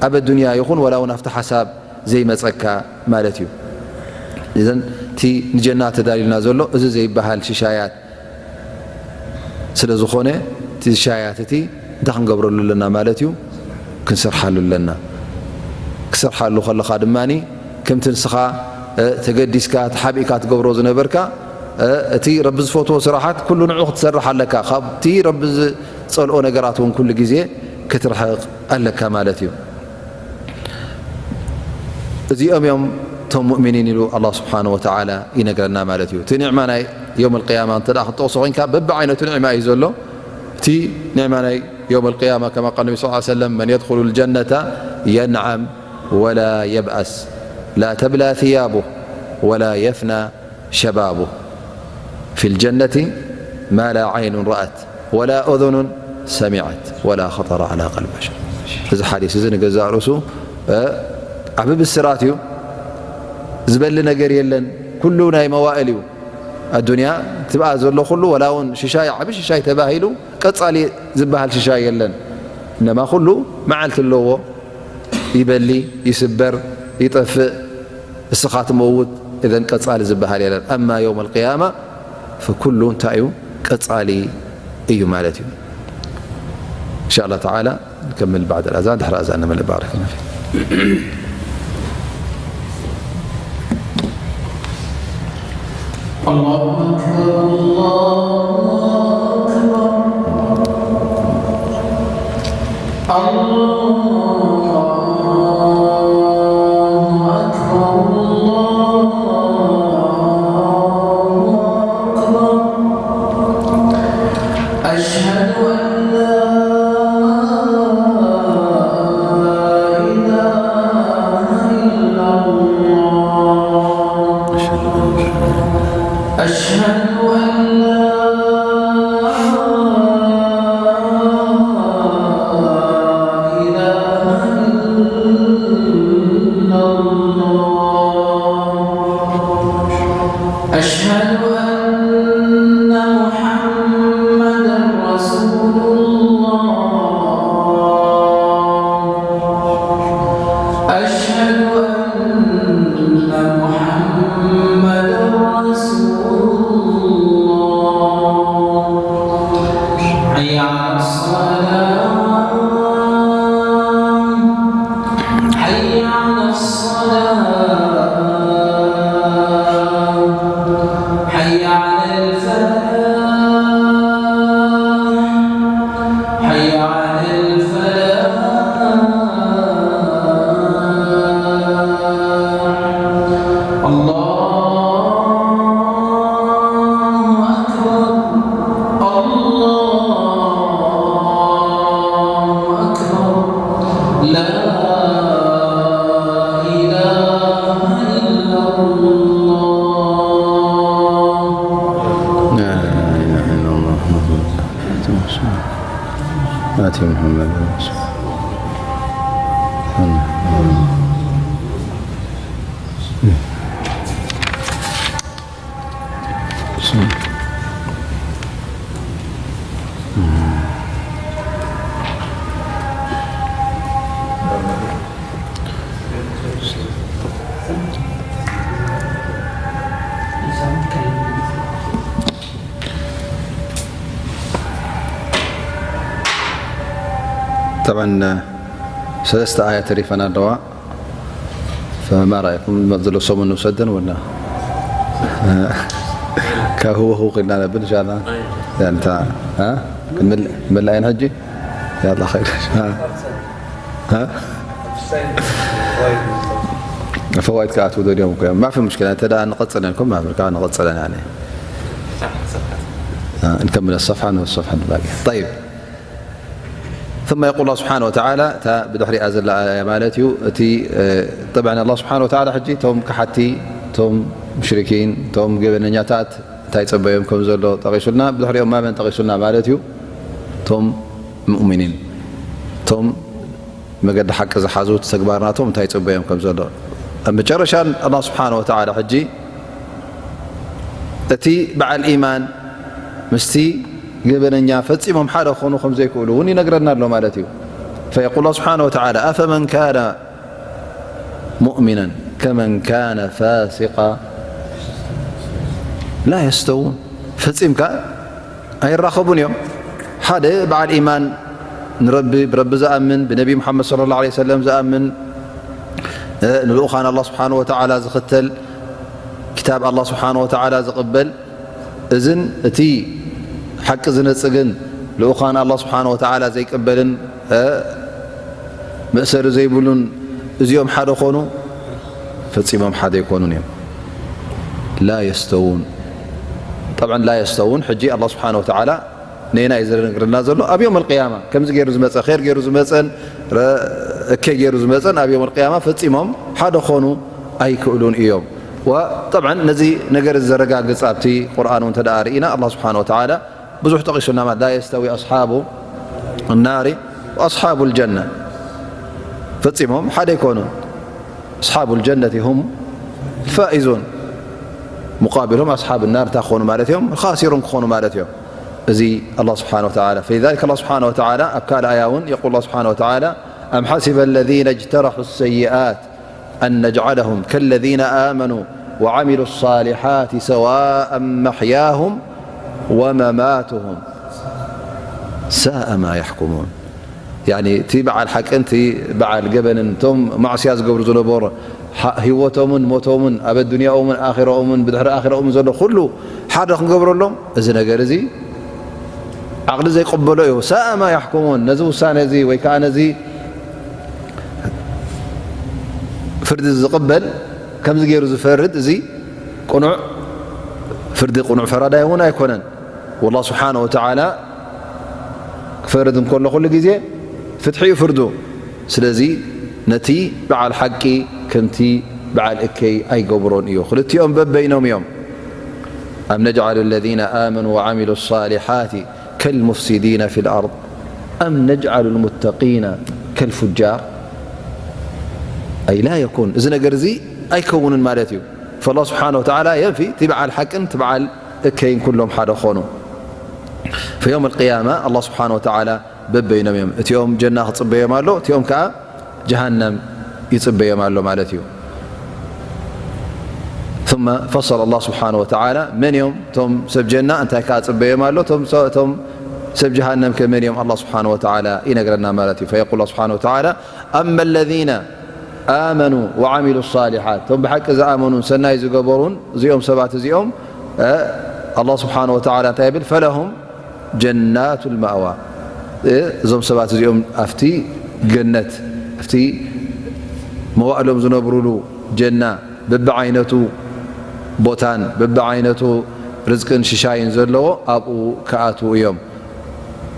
ኣብ ኣዱንያ ይኹን ወላ እውን ኣብቲ ሓሳብ ዘይመጸካ ማለት እዩ። እዘን እቲ ንጀና ተዳልዩልና ዘሎ እዚ ዘይበሃል ሽሻያት ስለ ዝኾነ፣ እቲ ሽሻያት እቲ እንታይ ክንገብረሉ ኣለና ማለት እዩ? ክንሰርሓሉ ኣለና። ክሰርሓሉ ከለኻ ድማ ከምቲ ንስኻ፣ እ፣ ተገዲስካ ተሓቢእካ ትገብሮ ዝነበርካ እቲ ረቢ ዝፈትዎ ስራሓት ኩሉ ንዑ ክትሰርሕ ኣለካ። ካብቲ ረቢ ዝጸልኦ ነገራት እውን ኩሉ ግዜ ክትርሕቕ ኣለካ ማለት እዩ። እዚኦም እዮም እቶም ሙእሚኒን ኢሉ ኣላህ ስብሓነሁ ወተዓላ ይነግረና ማለት እዩ። እቲ ኒዕማ ናይ የውም ኣልቅያማ እንተ ደኣ ክትጠቕሶ ኮይንካ በብዓይነቱ ኒዕማ እዩ ዘሎ። እቲ ኒዕማ ናይ የውም ኣልቅያማ ከማ ቃል ነቢ ሰለላሁ ዐለይሂ ወሰለም መን የድኹሉ ልጀነተ የንዓም ወላ የብኣስ ላ ተብላ ثيابه ወላ የፍና شبابه في الجنة ما لا عين رأت ولا أذن سمعت ولا خطر على قلب بشر። እዚ ሓዲስ እዚ ንገዛእ ርእሱ ዓቢ ብስራት እዩ። ዝበሊ ነገር የለን። ኩሉ ናይ መዋእል እዩ። ኣዱንያ ትብኣ ዘሎ ኩሉ ወላ እውን ሽሻይ ዓቢ ሽሻይ ተባሂሉ ቀጻሊ ዝበሃል ሽሻይ የለን። እነማ ኩሉ መዓልቲ ኣለዎ። ይበሊ፣ ይስበር፣ ይጠፍእ፣ እስኻ ትመውት። እዘን ቀጻሊ ዝበሃል የለን። ኣማ የውም ኣልቅያማ ፈኩሉ እንታይ እዩ? ቀጻሊ እዩ ማለት እዩ። እንሻ ኣላህ ተዓላ ንከምል ባዕድ ኣልኣዛን፣ ድሕሪ ኣዛን ንመልእ። ባረከ ፊክ። الله أكبر، الله أكبر. الله أكبر، الله أكبر. أشهد أن لا إله إلا الله. أشهد أن لا إله إلا الله. أشهد أن محمدا رسول الله. أشهد أن محمدا رسول الله. حي على الصلاة. حي على الصلاة. حي على الفلاح. حي على الفلاح. الله أكبر. الله أكبر. لا إله إلا الله. لا إله إلا الله. آت محمد. طبعا ሰለስተ ኣያ ተሪፈና ኣለዋ። فما رأيكم؟ ዝመጽእ ዘሎ ሰሙን ንውሰደን ወላ ካብ ህወ ህው ክልና ነብል إن شاء الله። يعني تا ها كمل كمل أين حجي؟ يلا خير. ها ها فوائد كاتو اليوم ما في مشكلة. أنت ده نقصنا لكم ما في كان نقصنا يعني. ها نكمل الصفحة والصفحة الباقية. طيب. ثم يقول الله سبحانه وتعالى، تا بدحري أزل آية مالتيو، تي، آه، طبعا الله سبحانه وتعالى حجي توم كحتي، توم مشركين، توم قبل نياتات، تاي تصبيهم كم زلو تغيسلنا، بدحري ما من تغيسلنا مالتيو، توم مؤمنين، توم مقد حق زحازوت سقبارناتهم، تاي تصبيهم كم زلو. أما جرشان الله سبحانه وتعالى حجي، እቲ በዓል ኢማን ምስቲ ገበነኛ ፈጺሞም ሓደ ክኾኑ ከም ዘይክእሉ እውን ይነግረና ኣሎ ማለት እዩ። فيقول الله سبحانه وتعالى، أفمن كان مؤمنا كمن كان فاسقا لا يستوون። ፈጺምካ ኣይራኸቡን እዮም። ሓደ በዓል ኢማን ንረቢ፣ ብረቢ ዝኣምን፣ ብነቢ ሙሓመድ ሰለላሁ ዐለይሂ ወሰለም ዝኣምን፣ እ፣ ንልኡኻን ኣላህ ስብሓነሁ ወተዓላ ዝኽተል፣ ክታብ ኣላህ ስብሓነሁ ወተዓላ ዝቕበል፣ እዝን እቲ ሓቂ ዝነጽግን ልኡኻን ኣላህ ስብሓነ ወተዓላ ዘይቅበልን፣ እ፣ መእሰሪ ዘይብሉን እዚኦም ሓደ ኾኑ፣ ፈጺሞም ሓደ ኣይኮኑን እዮም። ላ የስተዉን። ጠብዓን ላ የስተዉን፣ ሕጂ ኣላህ ስብሓነ ወተዓላ ነየናይ እዩ ዝነግረና ዘሎ? ኣብ ዮም ኣልቅያማ ከምዚ ገይሩ ዝመጸ፣ ኼር ገይሩ ዝመጸን፣ ረ-፣ እከይ ገይሩ ዝመጸን ኣብ ዮም ኣልቅያማ ፈጺሞም ሓደ ኾኑ ኣይክእሉን እዮም። ወጠብዓን ነዚ ነገር እዚ ዘረጋግጽ ኣብቲ ቁርኣን እውን እንተ ደኣ ርኢና፣ ኣላህ ስብሓነ ወተዓላ ብዙሕ ጠቒሱልና ማለት፣ ላ የስተዊ ኣስሓቡ ናሪ ወኣስሓቡ ልጀና፣ ፈጺሞም ሓደ ኣይኮኑን። ኣስሓቡ ልጀነቲ ሁም ልፋኢዙን፣ ሙቃቢሎም ኣስሓብ ናር እንታይ ክኾኑ ማለት እዮም? ኻሲሩን ክኾኑ ማለት እዮም። እዚ ኣላህ ስብሓነ ወተዓላ፣ ፈሊዛሊክ ኣላህ ስብሓነ ወተዓላ ኣብ ካልእ ኣያ እውን የቁል ኣላህ ስብሓነ ወተዓላ፣ ኣም ሓሲበ ለዚነ እጅተረሑ ሰይኣት أن نجعلهم كالذين آمنوا وعملوا الصالحات سواء محياهم ومماتهم ساء ما يحكمون። ያኒ እቲ በዓል ሓቅን እቲ በዓል ገበንን፣ እቶም ማዕስያ ዝገብሩ ዝነበሩ፣ ሓ-፣ ህይወቶምን ሞቶምን፣ ኣብ ኣዱንያኦምን ኣኺራኦምን ብድሕሪ ኣኺራኦምን ዘሎ ኩሉ ሓደ ክንገብረሎም፣ እዚ ነገር እዚ ዓቕሊ ዘይቅበሎ እዩ። ሳእ ማ ያሕኩሙን፣ ነዚ ውሳነ እዚ ወይ ከዓ ነዚ ፍርዲ ዝቕበል፣ ከምዚ ገይሩ ዝፈርድ፣ እዚ ቅኑዕ ፍርዲ፣ ቅኑዕ ፈራዳይ እውን ኣይኮነን። ወላህ ስብሓነ ወተዓላ ክፈርድ እንከሎ ኩሉ ግዜ ፍትሒ እዩ ፍርዱ። ስለዚ ነቲ በዓል ሓቂ ከምቲ በዓል እከይ ኣይገብሮን እዩ። ክልቲኦም በበይኖም እዮም። أم نجعل الذين آمنوا وعملوا الصالحات كالمفسدين في الأرض أم نجعل المتقين كالفجار أي لا يكون، እዚ ነገር እዚ ኣይከውንን ማለት እዩ። ፈላህ ስብሓነ ወተዓላ የንፊ እቲ በዓል ሓቅን እቲ በዓል እከይን ኩሎም ሓደ ኾኑ። ፈዮም ኣልቅያማ ኣላህ ስብሓነ ወተዓላ በበይኖም እዮም። እቲኦም ጀና ክጽበዮም ኣሎ፣ እቲኦም ከኣ ጀሃነም ይጽበዮም ኣሎ ማለት እዩ። ثم فصل الله سبحانه وتعالى መን እዮም እቶም ሰብ ጀና፣ እንታይ ከኣ ጽበዮም ኣሎ፣ እቶም ሰ-፣ እቶም ሰብ ጀሃነም ከ መን እዮም ኣላህ ስብሓነ ወተዓላ ይነግረና ማለት እዩ። فيقول الله سبحانه وتعالى أما الذين آمنوا وعملوا الصالحات እቶም ብሓቂ ዝኣመኑን ሰናይ ዝገበሩን እዚኦም ሰባት እዚኦም፣ እ፣ ኣላህ ስብሓነ ወተዓላ እንታይ ይብል? فلهم ጀናቱል ማእዋ። እ፣ እዞም ሰባት እዚኦም ኣብቲ ገነት፣ ኣብቲ መዋእሎም ዝነብሩሉ ጀና፣ በብዓይነቱ ቦታን በብዓይነቱ ርዝቅን ሽሻይን ዘለዎ ኣብኡ ክኣትዉ እዮም።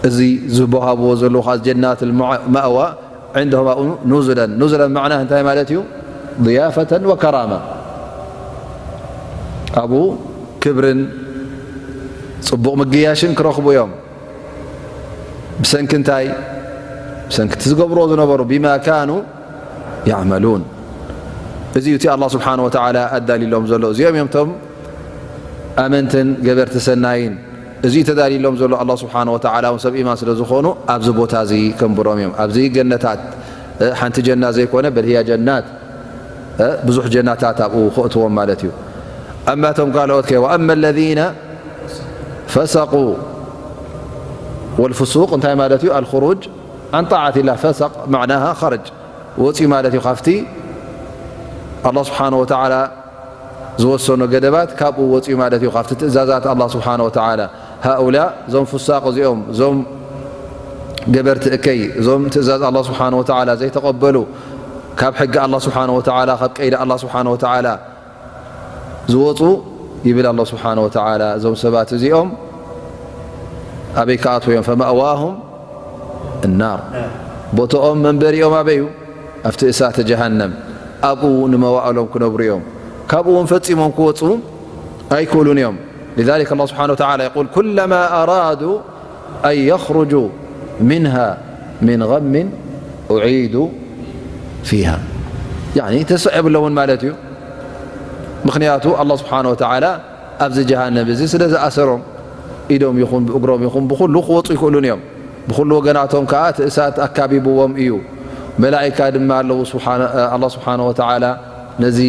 እዚ ዝወሃብዎ ዘለዉ ከዓ ጀናቱል ማእዋ፣ ዕንደሁም ኣብኡ ኑዙለን። ኑዙለን ማዕና እንታይ ማለት እዩ? ضيافة وكرامة። ኣብኡ ክብርን ጽቡቕ ምግያሽን ክረኽቡ እዮም። ብሰንኪ እንታይ? ብሰንኪ እቲ ዝገብርዎ ዝነበሩ፣ ቢማ ካኑ ያዕመሉን። እዚ እዩ እቲ ኣላህ ስብሓነ ወተዓላ ኣዳልዩሎም ዘሎ። እዚኦም እዮም እቶም ኣመንትን ገበርቲ ሰናይን። እዚ እዩ ተዳልዩሎም ዘሎ። ኣላህ ስብሓነ ወተዓላ እውን ሰብ ኢማን ስለ ዝኾኑ ኣብዚ ቦታ እዚ ከንብሮም እዮም። ኣብዚ ገነታት፣ እ፣ ሓንቲ ጀና ዘይኮነ፣ በል ህያ ጀናት፣ እ፣ ብዙሕ ጀናታት ኣብኡ ከእትዎም ማለት እዩ። ኣማ እቶም ካልኦት ከ፣ ወኣማ ለዚነ ፈሰቁ ወልፍሱቅ እንታይ ማለት እዩ? ኣልኹሩጅ ዓን ጣዓት ላህ። ፈሰቅ መዕናሃ ኸርጅ፣ ወፂኡ ማለት እዩ። ካብቲ ኣላህ ስብሓነ ወተዓላ ዝወሰኖ ገደባት ካብኡ ወፂኡ ማለት እዩ፣ ካብቲ ትእዛዛት ኣላህ ስብሓነ ወተዓላ። ሃኡላ፣ እዞም ፍሳቅ እዚኦም፣ እዞም ገበርቲ እከይ፣ እዞም ትእዛዝ ኣላህ ስብሓነ ወተዓላ ዘይተቐበሉ፣ ካብ ሕጊ ኣላህ ስብሓነ ወተዓላ፣ ካብ ቀይዲ ኣላህ ስብሓነ ወተዓላ ዝወፁ፣ ይብል ኣላህ ስብሓነ ወተዓላ፣ እዞም ሰባት እዚኦም ኣበይ ክኣትዉ እዮም? ፈመእዋሁም እናር፣ ቦትኦም መንበሪኦም ኣበይ እዩ? ኣብቲ እሳተ ጀሃነም፣ ኣብኡ ንመዋእሎም ክነብሩ እዮም። ካብኡ እውን ፈጺሞም ክወጹ ኣይክእሉን እዮም። لذلك الله سبحانه وتعالى يقول كلما أرادوا أن يخرجوا منها من غم أعيدوا فيها. ያኒ ተስፋ የብሎምን ማለት እዩ። ምኽንያቱ ኣላህ ስብሓነ ወተዓላ ኣብዚ ጀሃነም እዚ ስለ ዝኣሰሮም፣ ኢዶም ይኹን ብእግሮም ይኹን ብኹሉ ክወጹ ይኽእሉን እዮም። ብኹሉ ወገናቶም ከኣ እቲ እሳት ኣካቢብዎም እዩ። መላኢካ ድማ ኣለዉ። ስብሓነ-፣ ኣላህ ስብሓነ ወተዓላ ነዚ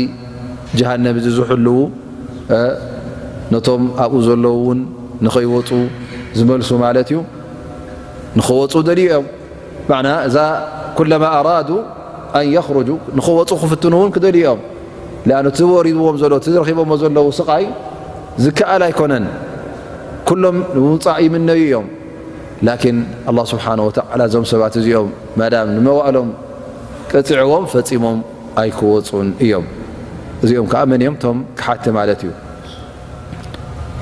ጀሃነም እዚ ዝሕልዉ፣ እ፣ ነቶም ኣብኡ ዘለዉ እውን ንኸይወጹ ዝመልሱ ማለት እዩ። ንኸወጹ ደልዩ እዮም። ማዕና እዛ ኩለማ ኣራዱ ኣን የኽሩጁ፣ ንኸወጹ ክፍትኑ እውን ክደልዩ እዮም። ሊኣኑ እቲ ወሪድዎም ዘሎ፣ እቲ ረኺቦሞ ዘለዉ ስቓይ ዝከኣል ኣይኮነን። ኩሎም ንምውፃእ ይምነዩ እዮም። ላኪን ኣላህ ስብሓነ ወተዓላ እዞም ሰባት እዚኦም ማዳም ንመዋእሎም ቀፂዕዎም ፈፂሞም ኣይክወፁን እዮም። እዚኦም ከዓ መን እዮም? እቶም ክሓቲ ማለት እዩ።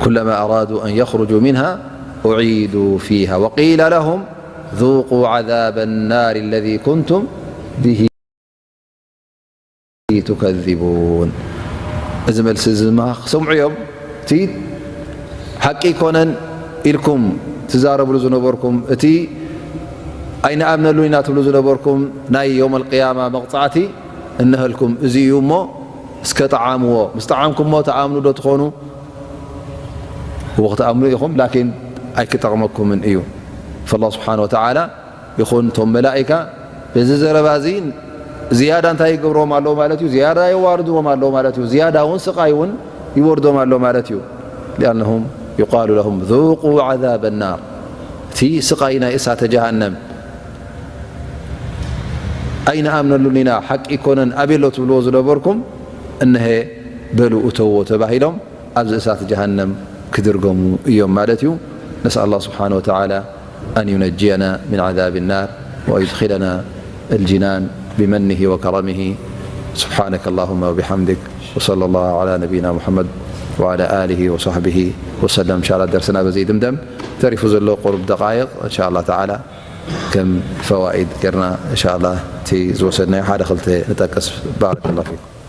ኩለማ ኣራዱ ኣን የኽሩጁ ሚንሃ ኡዒዱ ፊሃ ወቂለ ለሁም ذوقوا عذاب النار الذي كنتم به تكذبون። እዚ መልሲ እዚ ድማ ክሰምዑ እዮም። እቲ ሓቂ ኣይኮነን ኢልኩም ትዛረብሉ ዝነበርኩም፣ እቲ ኣይንኣምነሉ ኢና ትብሉ ዝነበርኩም ናይ የውመል ቅያማ መቕጻዕቲ እነሀልኩም እዚ እዩ እሞ፣ እስከ ጠዓምዎ። ምስ ጠዓምኩሞ ትኣምኑ ዶ ትኾኑ? እወ ክትኣምኑ ኢኹም፣ ላኪን ኣይክጠቕመኩምን እዩ። ፈላህ ስብሓነ ወተዓላ ይኹን እቶም መላኢካ በዚ ዘረባ እዚ ዝያዳ እንታይ ይገብርዎም ኣለዉ ማለት እዩ? ዝያዳ የዋርድዎም ኣለዉ ማለት እዩ። ዝያዳ እውን ስቓይ እውን ይወርዶም ኣሎ ማለት እዩ። ሊኣነሁም ዩቃሉ ለሁም ذوقوا عذاب النار፣ እቲ ስቓይ ናይ እሳተ ጀሃነም ኣይንኣምነሉን ኢና፣ ሓቂ ኣይኮነን፣ ኣበይ ኣሎ ትብልዎ ዝነበርኩም፣ እንሀ በሉ እተዎ ተባሂሎም ኣብዚ እሳት ጀሃነም ክድርገሙ እዮም ማለት እዩ። ነስኣል ኣላህ ስብሓነ ወተዓላ ኣን ዩነጅየና ምን ዓዛብ ናር ወዩድኪለና الجنان بمنه وكرمه. سبحانك اللهم وبحمدك وصلى الله على نبينا محمد وعلى آله وصحبه وسلم. ኢንሻላህ ደርስና በዚ ይድምደም። ተሪፉ ዘሎ ቁሩብ ደቃይቕ ኢንሻላህ ተዓላ ከም ፈዋኢድ ጌርና ኢንሻላህ እቲ ዝወሰድናዮ ሓደ ክልተ ንጠቅስ። ባረከላሁ ፊኩም።